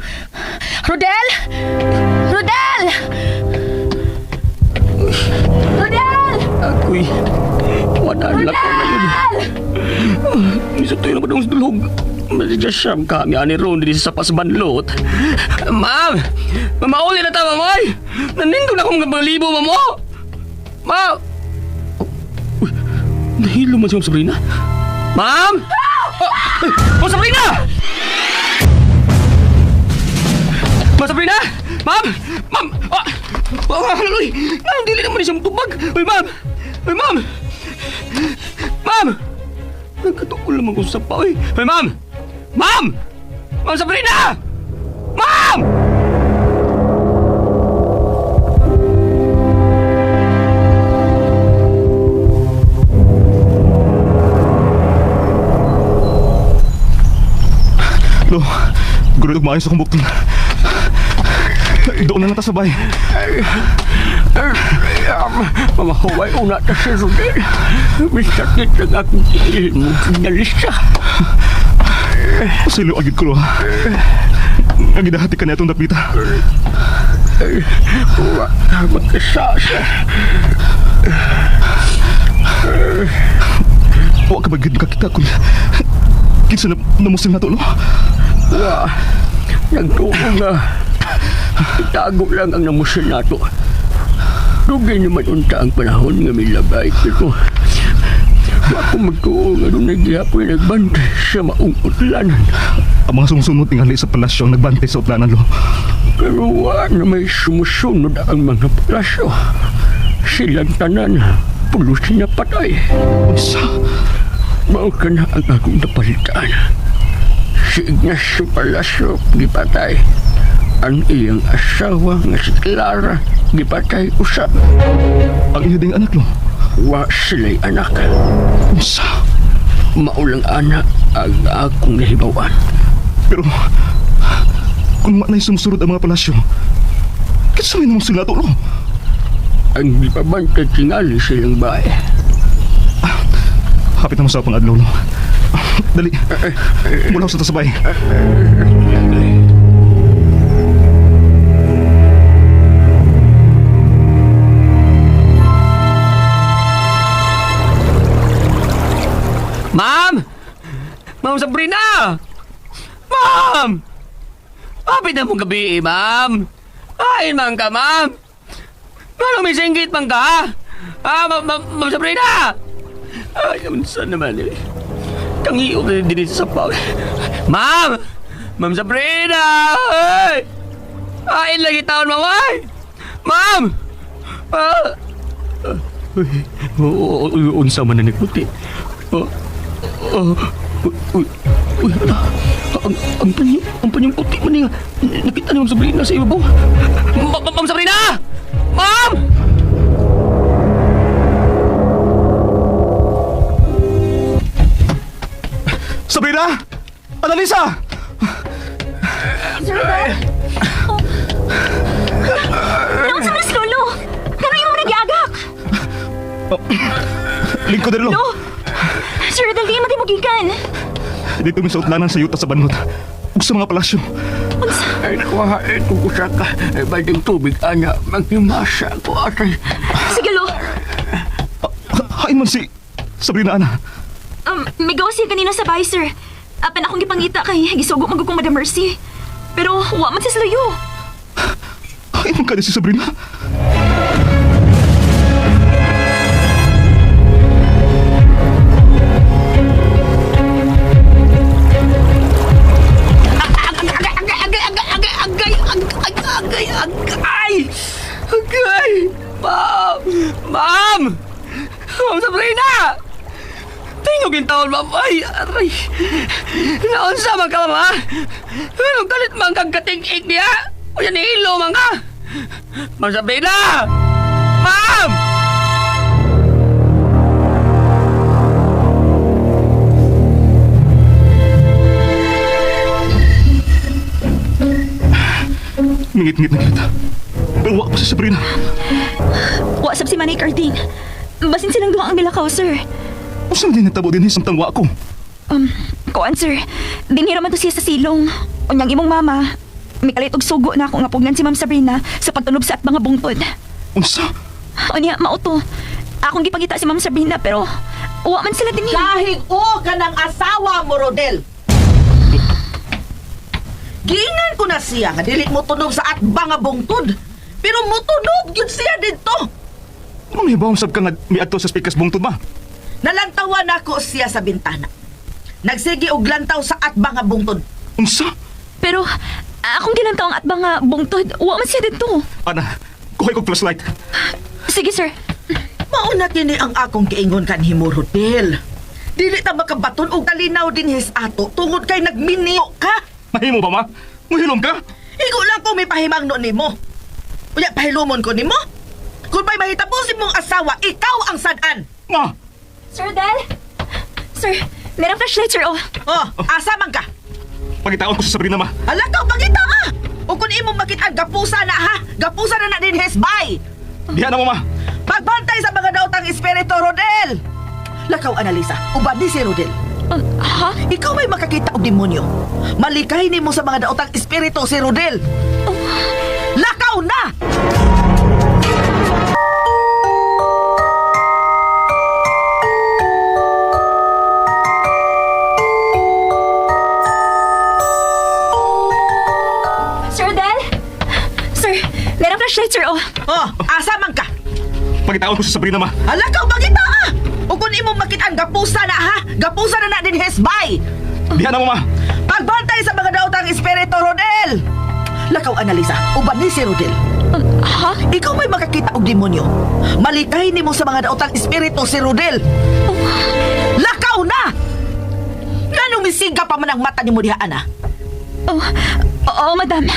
Rodel! Rodel! Rodel! Ako'y... Wala lang ko na yun. Bisa tayo na ba sa dulog? Maligya siyam kami, ani ron, din sa pasbanlot. Ma'am! Mamauli na ta, ma'am, oy! Nanindog na akong mga libo, ma'am, oh! Ma'am! Uy, nahilo man si Ma'am Sabrina. Ma'am! Ah, ay, Ma'am Sabrina! Ma'am Sabrina! Ma'am! Ma'am! Ah! Ah, uy! Ma'am, dili naman siyang tubag! Uy, ma'am! Uy, ma'am! Ma'am! Nagkatuol naman ko sa pa, uy! Uy, ma'am! Ma'am! Ma'am Sabrina! Ma'am! Lo, guro og maayo sa akong bukton. Doon na lang ta sabay. Mamahuway una ta si Rodel. Misakit ang akong tiil mo kinalisa. Pasilo agad ko, lo, ha. Ang gidahati ka na itong dapita. Wa ka magkasasa. Wa ka ba gid makakita kung kinsa na namusil na to, lo? Wa. Nagtuo nga. Itago lang ang namusil nato. Dugay naman unta ang panahon nga milabay pero wa ko magtuo nga doon nagihapon nagbantay sa maong utlanan. Ang mga sumusunod tingali sa palasyo ang nagbantay sa utlanan, lo. Pero wa na may sumusunod ang mga palasyo. Silang tanan, pulos na patay. Unsa? Mao ka na ang akong napalitan. Si Ignacio Palacio gipatay. Ang iyang asawa nga si Clara gipatay usab. Ang iya ding anak, lo. Wa sila'y anak. Unsa? Maulang anak ang akong nahibawan. Pero kung wa na'y sumusunod ang mga palasyo, kinsa may namusil na to, lo? Ang gipabantay tingali silang bahay. Hapit na mo sa pang adlaw, lo. Dali. Mula sa tasabay. Ma'am! Ma'am Sabrina! Ma'am! Kapit na mong gabi, eh, ma'am. Kain man ka, ma'am. Paano may singgit man ka? Ah, ma'am, ma'am, ma'am Sabrina! Ay, saan naman eh. Tangiyo na din sa sapaw. Ma'am! Ma'am Sabrina! Ay! Kain lagi taon, ma'am! Ay! Ma'am! Ah! Uy, oo, oo, unsa man na nagputi. Oh, oh, uy, uy, ala. Ang panyong puti man niya. Nakita ni Ma'am Sabrina sa ibabaw. Ma'am Sabrina! Ma'am! Sabrina! Annalisa! Sir Rodel? Oh. Naunsa man si Lolo? Kano yung mga nagyagak? Lingkod din, lo. Lo! Sir Rodel, di mo gikan. Dito mi sa utlanan sa yuta sa banot. Ug sa mga palasyo. Unsa? Ay, kuha itong usa ka. Ay, balding tubig, ana. Maghimasa ko, atay. Sige, Lo. Hain man si Sabrina, ana. Migaw siya kanina sa bahay, sir. Apan akong gipangita kay gisugo man gud kong Madam Mercy. Pero wa man siya sa luyo. Hain man ka si Sabrina. Agay, agay, agay, agay, agay, agay, agay! Agay! Ma'am! Ma'am! Ma'am Sabrina! Tingog yung taon, ma'am. Ay, aray. Naunsa man ka, ma'am, ha? Anong galit man kang kating-ig niya? O yan, hilo man ka. Ma'am Sabrina! Ma'am! Mingit-ngit na kita. Pero wa pa si Sabrina. Wa sab si Manay Carding. Basin silang duha ang milakaw, sir. Unsa man din natabo din samtang wa ko? Kuan, sir. Dinhira man to siya sa silong. Unyang imong mama, mikalit og sugo na ako nga pugnan si Ma'am Sabrina sa pagtunob sa at mga bungtod. Unsa? Unya, mao to. Akong gipangita si Ma'am Sabrina pero wa man sila dinhi. Kahig o ka ng asawa mo, Rodel. Giingan ko na siya nga dili mo tunog sa atbang nga bungtod. Pero mutunog gyud siya didto. Anong nahibaw sab ka nga miadto sa speakers bungtod ma? Nalantawan nako siya sa bintana. Nagsige og lantaw sa atbang nga bungtod. Unsa? Pero akong gilantaw ang atbang nga bungtod, wa man siya dito. Ana, kuhay kog flashlight. Sige, sir. Mauna kini ang akong giingon kanhimo, Rodel. Dili ta makabaton og kalinaw dinhi sa ato tungod kay nagminyo ka. Mahimo ba ma? Muhilom ka? Igo lang ko may pahimangno nimo. Unya pahilumon ko nimo. Kung may mahitapusin mong asawa, ikaw ang sad-an. Ma! Sir Rodel? Sir, merong flashlight, sir, oh. Oh, asa man ka? Pagitaon ko sa Sabrina ma. Hala ka, pangita ka! O kung imong makitaan, gapusa na ha! Gapusa na na din bay! Diha na mo ma. Pagbantay sa mga daotang espiritu, Rodel! Lakaw, Analisa, uban ni si Rodel. Ha? Ikaw may makakita og demonyo. Malikay nimo sa mga daotang espiritu si Rodel. Lakaw na! Sir Rodel? Sir, merong flashlight, sir, oh. Oh, asa man ka? Pagitaon ko sa Sabrina ma. Hala ka, pangita ka! O kung imong makitaan, gapusa na ha! Gapusa na na din bay! Diha na mo ma. Pagbantay sa mga daotang espiritu, Rodel! Lakaw, Analisa, uban ni si Rodel. Ha? Ikaw may makakita og demonyo. Malikay nimo sa mga daotang espiritu si Rodel. Lakaw na! Nganong misiga pa man ang mata nimo diha, ana? Oh, oo, madam.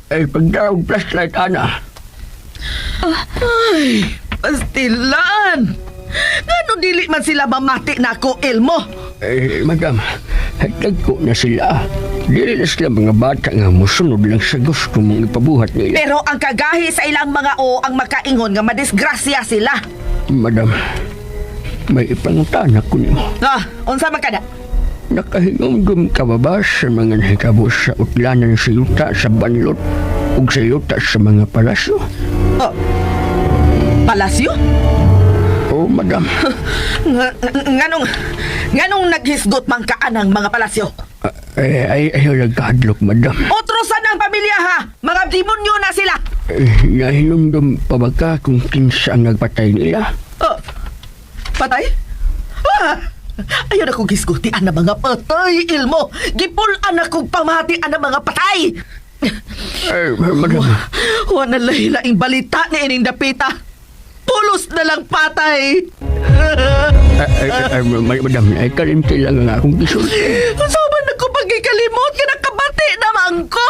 Ay, pagdaog flashlight, Ana. Ay, pastilan! Ngano dili man sila mamati na ako, Elmo? Eh, madam, tagko na sila. Dili na sila mga bata nga musunod lang sa gusto mong ipabuhat nila. Pero ang kagahi sa ilang mga o ang makaingon nga madisgrasya sila. Madam, may ipangutana ko nimo. Ah, unsa man kada? Nakahinumdum ka ba ba sa mga nahitabo sa utlanan sa yuta sa banlot ug sa yuta sa mga palasyo? Oh. Palasyo? Oh, madam. Nganong nganong naghisgot man ka anang mga palasyo? Ay, ay, ayaw nagkahadlok, madam. Otrosan ang pamilya ha. Mga demonyo na sila. Eh, nahinumdum pa ba ka kung kinsa ang nagpatay nila? Oh. Patay? Ah! Ayaw na kong gisguti ang mga patay, Ilmo. Gipul-an akong pamati ang mga patay. Eh, madam, Wa na lahi-laing balita ni ining dapita. Pulos na lang patay. ay, ay, ay, madam, ay kalimti lang ang akong gisulti. Unsa man ako pagkikalimot nga nakabati naman ko.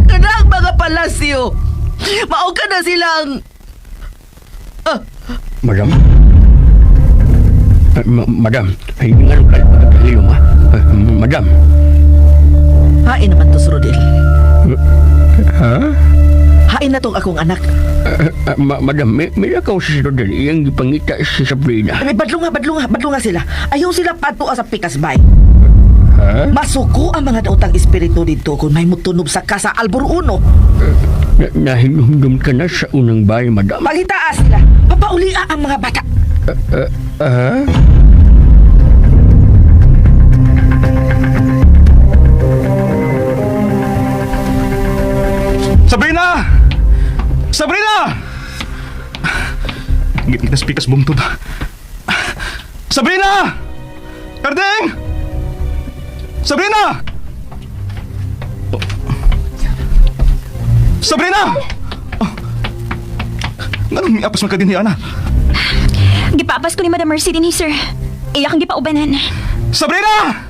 Kanang mga palasyo. Mao ka na silang Madam? Eh, madam, ay nga ka pagkakahilom, ha? Eh, madam? Hain naman to, si Rodel. Ha? Hain na tong akong anak. Eh, eh, madam, may lakaw si Rodel, iyang gipangita si Sabrina. Ay, badlunga, badlunga, badlunga sila. Ayaw sila padtua sa Pikas Bay. Ha? Masuko ang mga daotang espiritu dito kung may mutunob sa kasa Albor Uno. Nahinumdum ka na sa unang bahay, madam. Pangitaas sila. Papaulia ang mga bata. Ha? Sabrina! Sabrina! Ngit na speakers bungtod. Sabrina! Karding! Sabrina! Oh. Sabrina! Oh. Nganong miapas man ka din ni Ana? Gipapas ko ni Madam Mercy din, sir. Iya kang gipaubanan. Sabrina!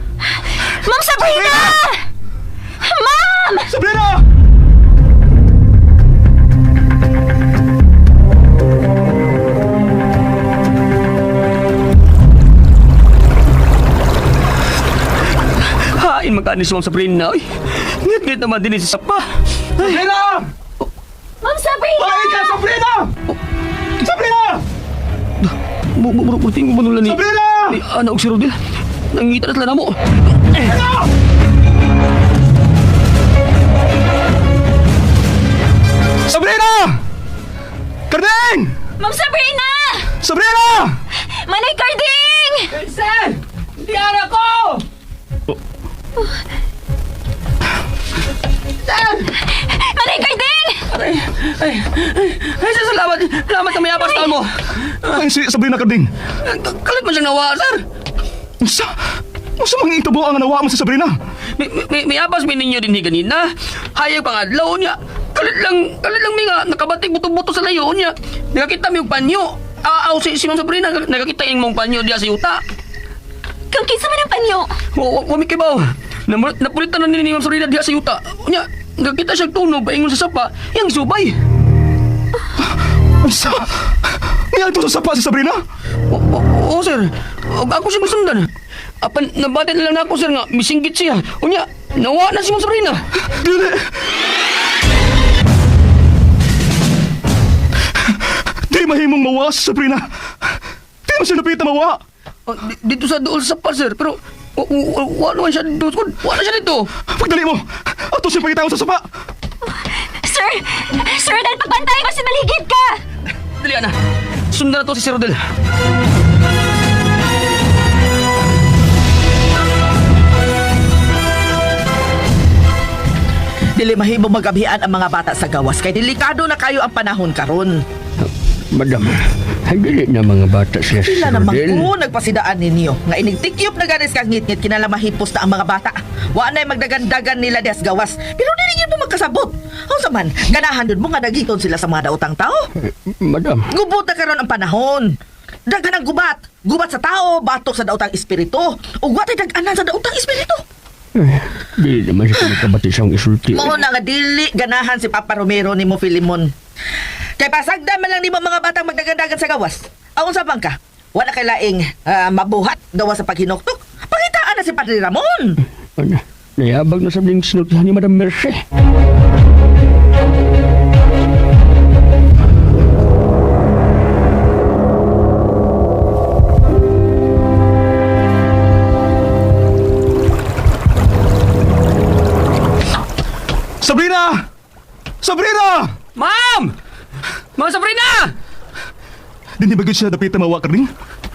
Ma'am Sabrina! Ma'am! Sabrina! Hain magkani si Ma'am Sabrina. Uy, ngit-ngit naman din si Sapa. Sabrina! Ma'am Sabrina! Ay ka, Sabrina! Sabrina! Murting mo nula ni... Sabrina! Ni Ana og si Rodel. Nangita na sila na mo. Sabrina! Karding! Ma'am Sabrina! Sabrina! Manay Carding! Sir! Di ara ko! Manay Carding! Aray, ay, ay, ay, sir, salamat. Salamat na may apas mo. Ay, si Sabrina Karding. Kalit man siyang nawa, sir. Unsa? Unsa mang itabo ang nawa mo si Sabrina? May apas mi ninyo din ganina. Hayag pang adlaw niya. Kalit lang mi nga nakabatig buto-buto sa layo niya. Nakakita mi og panyo. Aaw si Ma'am Sabrina nakakita ing mong panyo diya sa yuta. Kang kinsa man ang panyo? Wa mi kibaw. Napulitan na ni Ma'am Sabrina diya sa yuta. Nya, nakakita siya tunog paingon sa sapa. Yang subay. Unsa? Niadto sa sapa si Sabrina? Oo, sir. Og ako siya masundan. Apan nabati na lang nako sir nga misinggit siya. Unya, nawa na si Ma'am Sabrina. Dili. Di mahimong mawa si Sabrina. Di mo siya napita mawa. Oh, dito sa dool sa sapa, sir. Pero wa naman siya dito. Wa na siya dito. Pagdali mo. Ato siya pagkita sa sapa. Sir! Sir, dahil pagbantay mo si maligid ka! Dali na. Sundan na to si Sir Rodel. Dili mahimo magabhian ang mga bata sa gawas kay delikado na kayo ang panahon karon. Madam, ay dili na mga bata sila Pila Sir naman Rodel. ko nagpasidaan ninyo nga inigtikyop na ganis kang ngitngit kinala mahipos na ang mga bata. Wa na'y magdagandagan nila des gawas. Pero dili gyud mo magkasabot. Unsa man, ganahan dun mo nga nagiton sila sa mga daotang tao. Madam, Gubot na karon ang panahon. Daghan ang gubat. Gubat sa tao, batok sa daotang espiritu. Ug wa tay dag-anan sa daotang espiritu. eh, dili naman siya magkabati sa akong isulti. Mao na nga dili ganahan si Papa Romero nimo Filimon. Kay pasagdan man lang nimo mga batang magdagandagan sa gawas. Aon sa bangka? Wala kay laing mabuhat gawas sa paghinuktok. Pangitaan na si Padre Ramon. Ano, nayabag na sa ding sinultihan ni Madam Mercy. Sabrina! Sabrina! Ma'am! Ma'am Sabrina! Dili ba gyud siya dapita mawa Karding?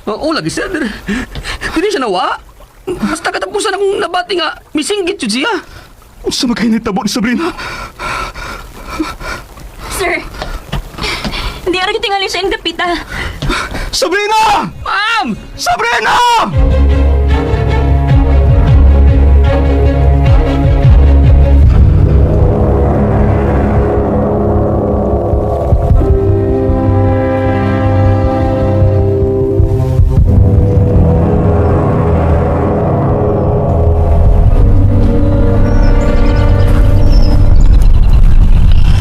Oo, lagi sir. Dili siya nawa. Basta katapusan akong nabati nga misinggit jud siya. Unsa man kay nitabo ni Sabrina? Sir! Hindi ara tingali siya ang dapita. Sabrina! Ma'am! Sabrina!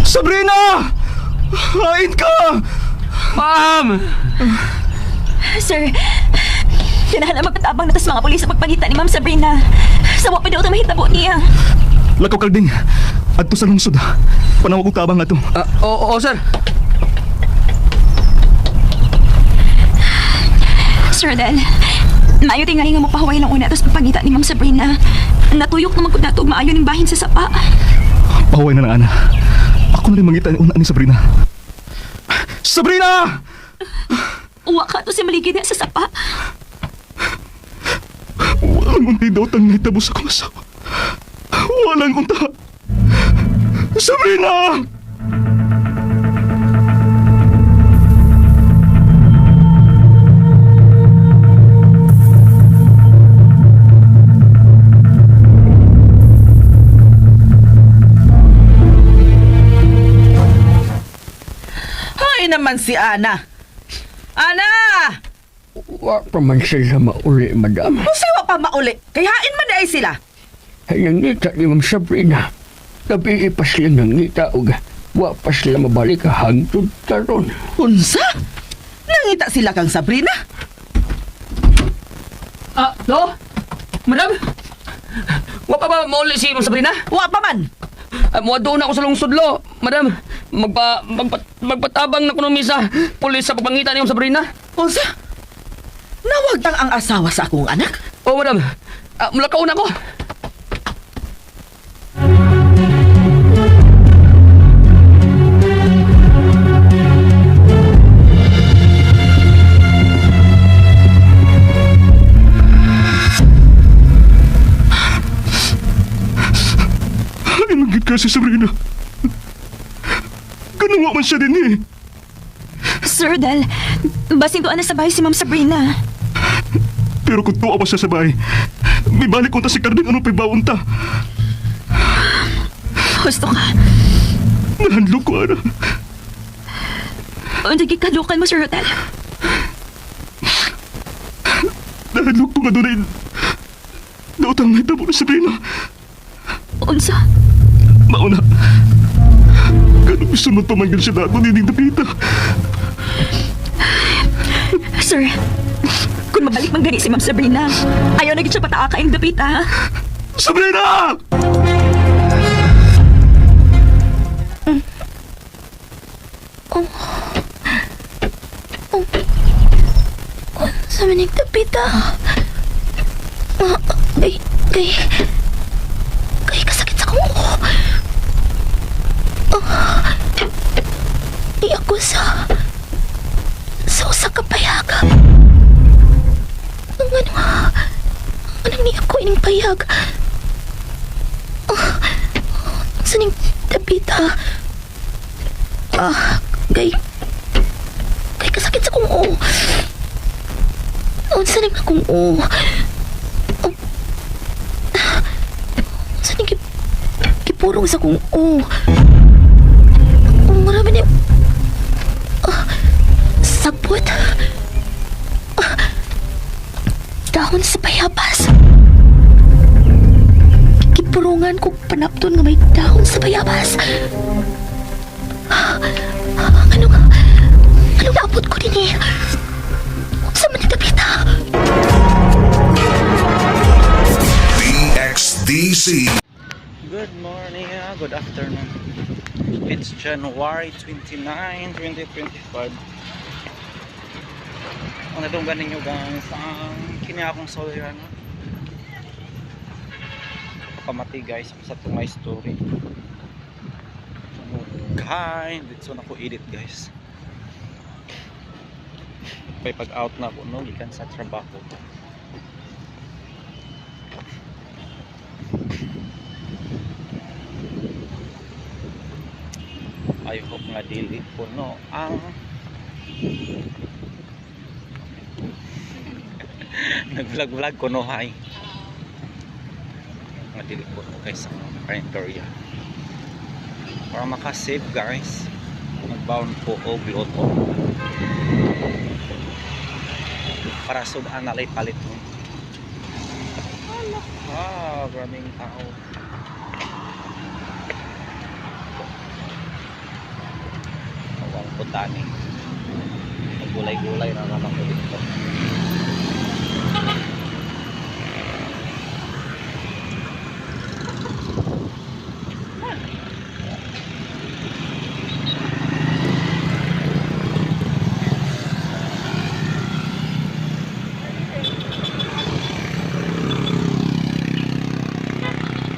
Sabrina! Hain ka! Ma'am! Sir, kinahanglan magpatabang na tas mga pulis sa pagpangita ni Ma'am Sabrina. Sa wa pa daw ta mahitabo niya. Lakaw Karding. Adto sa lungsod. Panawag og tabang ato. Ah, oo, oo, sir. Sir Rodel, maayo tingali nga mapahuway lang una tas pagpangita ni Ma'am Sabrina. Natuyok naman ko nato og maayo ning bahin sa sapa. Pahuway na lang, Ana. Ako na rin mangita ni una ni Sabrina. Sabrina! Uwa ka to si maligid sa sapa. Walang unti daw tang nahitabo sa akong asawa. Walang unta. Sabrina! Hay naman si Ana. Ana! Wa pa man sila mauli, madam. Usawa pa mauli. Kay hain man ay sila. Ay nangita ni Ma'am Sabrina. Gabi pa sila nangita og wa pa sila mabalik hangtod karon. Unsa? Nangita sila kang Sabrina? Ah, no? Madam? Wa pa ba mauli si Ma'am Sabrina? Wa pa man. Ah, muadto na ako sa lungsod, lo. Madam, magpatabang na kuno misa pulis sa pagpangita ni Ma'am Sabrina. Unsa? Nawagtang ang asawa sa akong anak? Oh, madam. Ah, mulakaw na ako. Ay, manggit ka si Sabrina. Kanuwa man siya din eh. Sir Rodel, basin tuan na sa bahay si Ma'am Sabrina. Pero kung tuwa pa siya sa bahay, may balik unta si Carding anong pagbaon ta. Husto ka. Nahandlok ko, Ana. Unsa gikalukan mo, Sir Rodel? Nahandlok ko nga doon ay daotang may tabo ni Sabrina. Unsa? Mauna. Ganun gusto mo tumanggal siya na ako nining dapita. Sir, kung mabalik man gani si Ma'am Sabrina, ayaw na gid siya pataa kaayong dapit, ha? Sabrina! Sa maning dapita. Ah, Kay, kay, kay kasakit sa kong ulo. Ah, di ako sa usa ka payag. Ang ano, anong ni ako ining payag? Ah, sa ning dapita. Ah, kay, kay kasakit sa kong ulo. Unsa ning akong o? Unsa ning gipurong sa akong o? Ang marami ni... Ah, sabot. Ah, dahon sa bayabas. Gipurungan ko panapton nga may dahon sa bayabas. Ah, anong... Anong naabot ko din eh? Unsa man ni dapita? DXDC. Good morning, good afternoon. It's January 29, 2025. Ang natunggan ninyo guys, ang kini akong soliran. Pamati guys, sa itong my story. Okay, dito na ko edit guys. Pag out na ako no, gikan sa trabaho. I hope nga dili puno ang nag-vlog-vlog ko no hay nga dili puno guys ang karinderya para makasave guys, magbound ko og loto para sud-an na lay palit mo. Ah, grabing tao. Awang putani. Gulay-gulay na naman ko dito.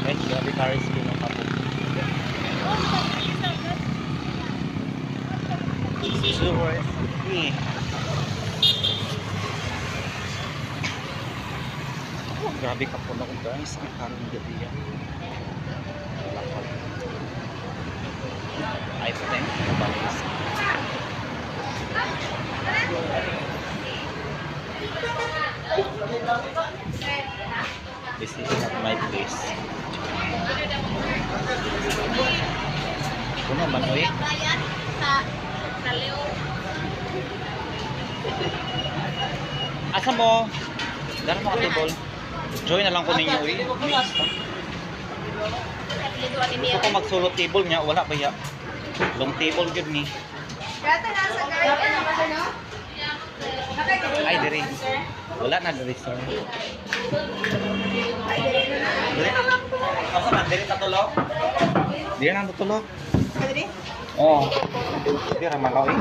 Ay, grabe ka risky ng kapo. Super risky. Oh, grabe ka po na guys. Ang karong gabi yan. Lakad. I think nobody's. This is not my place. Puno man oy. Asa mo? Dara mo ka table. Join na lang ko ninyo eh. Mix pa. Gusto ko mag-solo table niya, wala ba ya? Long table gyud ni. Ay diri. Wala na diri sir. Diri. Asa man diri tatulog? Diri na tatulog. Diri? Oh. Diri ra man oy.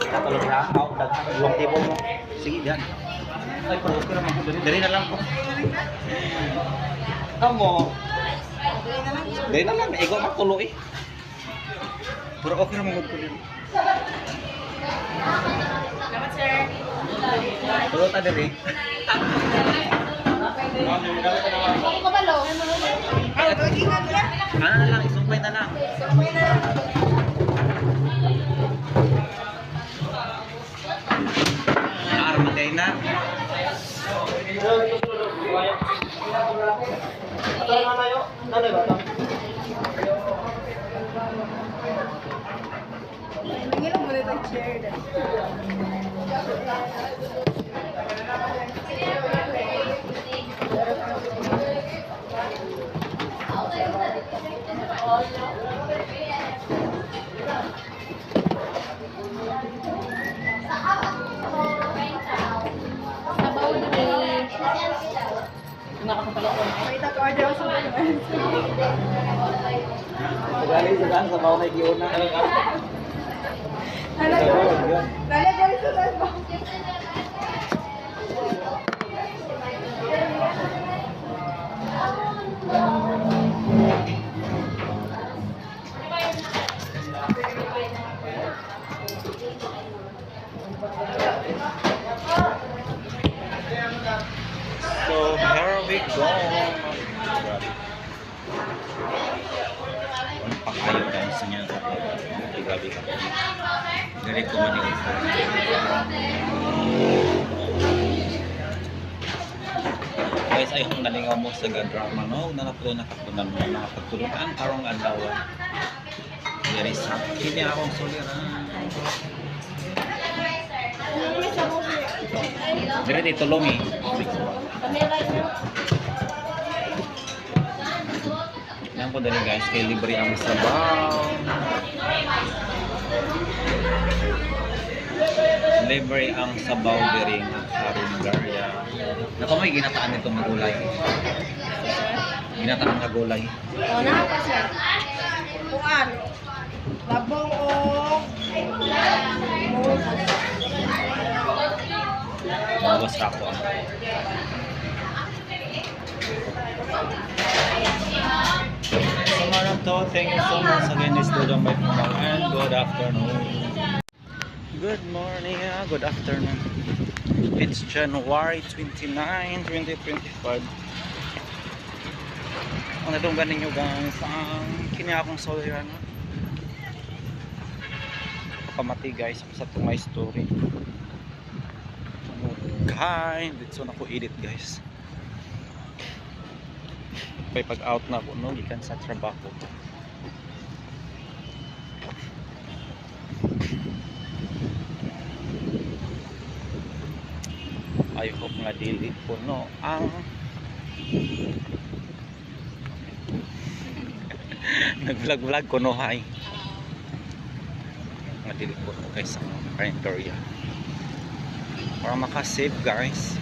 Tatulog na ako, daghan long table mo. Sige diyan. Ay, pero okay ra man ko diri. Diri na lang ko. Kamo. Diri na lang, igo man tulo eh. Pero okay ra man gud ko diri. Tulo ta diri. Ano na lang, isumpay na lang. Naarma kayo na. Galing sa daan, sa mga may giuna. So, here we go. Grabe. Ang pakayo guys niya. Ay, grabe ka. Dari ko man. Guys, ay kung nalingaw mo sa drama no, nakapulo nakapunan mo nakapagtulukan karong adlaw. Dari sa kini akong suliran. Dire dito lumi. Yan ko dali guys, kay libre ang sabaw. Libre ang sabaw diri nga karinderya. Nako may ginataan nito mga gulay. Ginataan nga gulay. O, na pa sir. Kuan. Labong o Mawas ra ko. So mga to, thank you so much again. This is Dodong Bye for now and good afternoon. Good morning, good afternoon. It's January 29, 2025. Ang itong ganin nyo guys, ang kini akong soliran. Pakamati guys sa itong my story. Okay, dito na ko edit guys. Pag out na ako no, gikan sa trabaho. I hope nga dili puno ang nag-vlog-vlog ko no hay. Nga dili puno guys ang karinderya. Para makasave guys,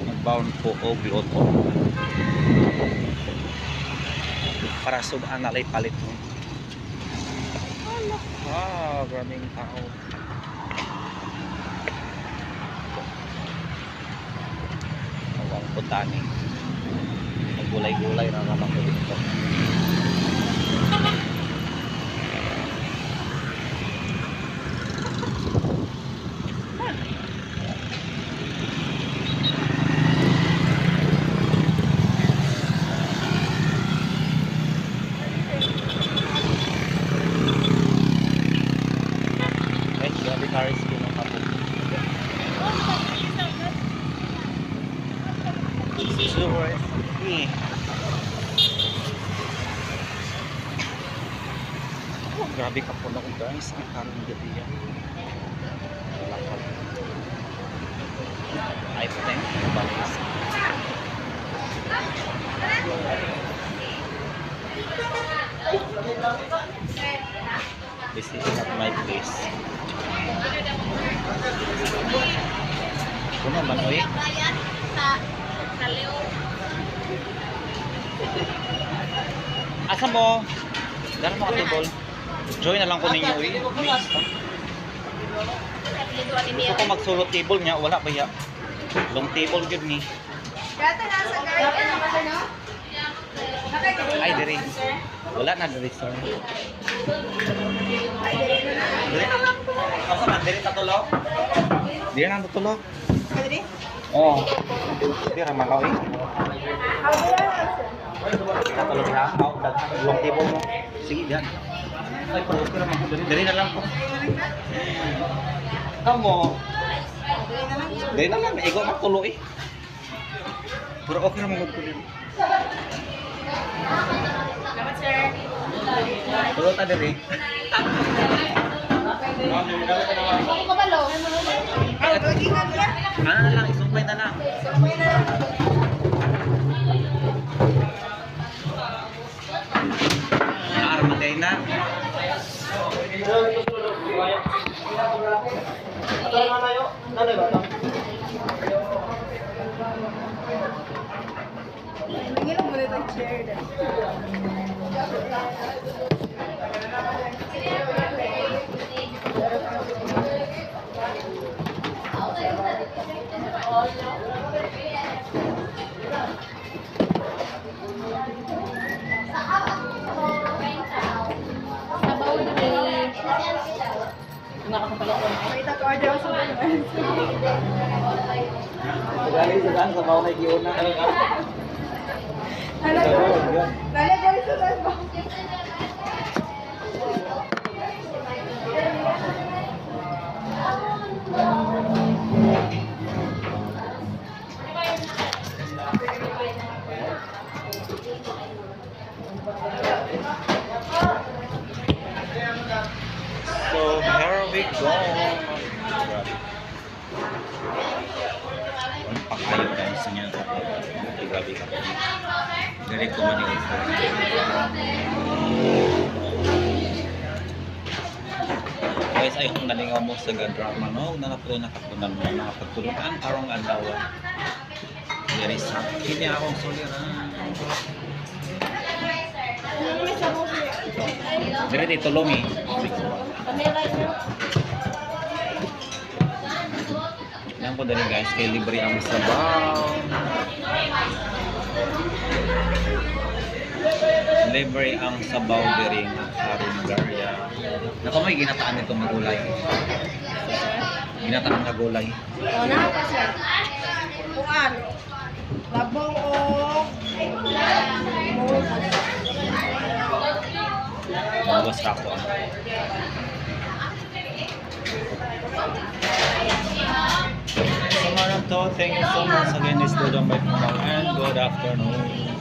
magbaon ko og loto. Para sudan na lay palit mo. Ah, grabing tao. Awang putani. Maggulay-gulay na naman ko dito. Guys, grabe ka risk ng kapo. Super risky. Oh, grabe ka po na guys. Ang karong gabi yan. Lakad. I think nobody's. This is not my place. Puno man oy. Asa mo? Dara mo ka table. Join na lang ko ninyo oy. Gusto ko mag-solo table niya, wala ba ya? Long table gyud ni. Gata na sa garden. Ay diri. Wala na diri sir. Diri. Asa man diri tatulog? Diri na tatulog. Diri? Oh. Diri ra man oy. Katulog ha. Aw, daghan long table mo. Sige, diyan. Ay, pero okay ra man ko diri. Diri na lang ko. Kamo. Diri na lang, igo man tulo eh. Pero okay ra man gud ko diri. Tulo ta diri. Ano na lang, isumpay na lang. Naarma na. Galing sa daan sa mga nagiuna. So here we go. Grabe. Ang pakayo guys niya. Ay, grabe ka. Dili ko man yung Guys, ay kung nalingaw mo sa drama no, na na nakapunan mo, nakapagtulukan karong adlaw. Diri sa kini akong suliran. Diri dito lomi. Yan ko dali guys, kay libre ang sabaw. Libre ang sabaw diri nga karinderya. Nako may ginataan nito ng gulay. Ginataan nga gulay. O, na pa sir. Kuan. Labong o Mawas ra ko. So, mga to, thank you so much again. It's Dodong Bite Mamaw and good afternoon.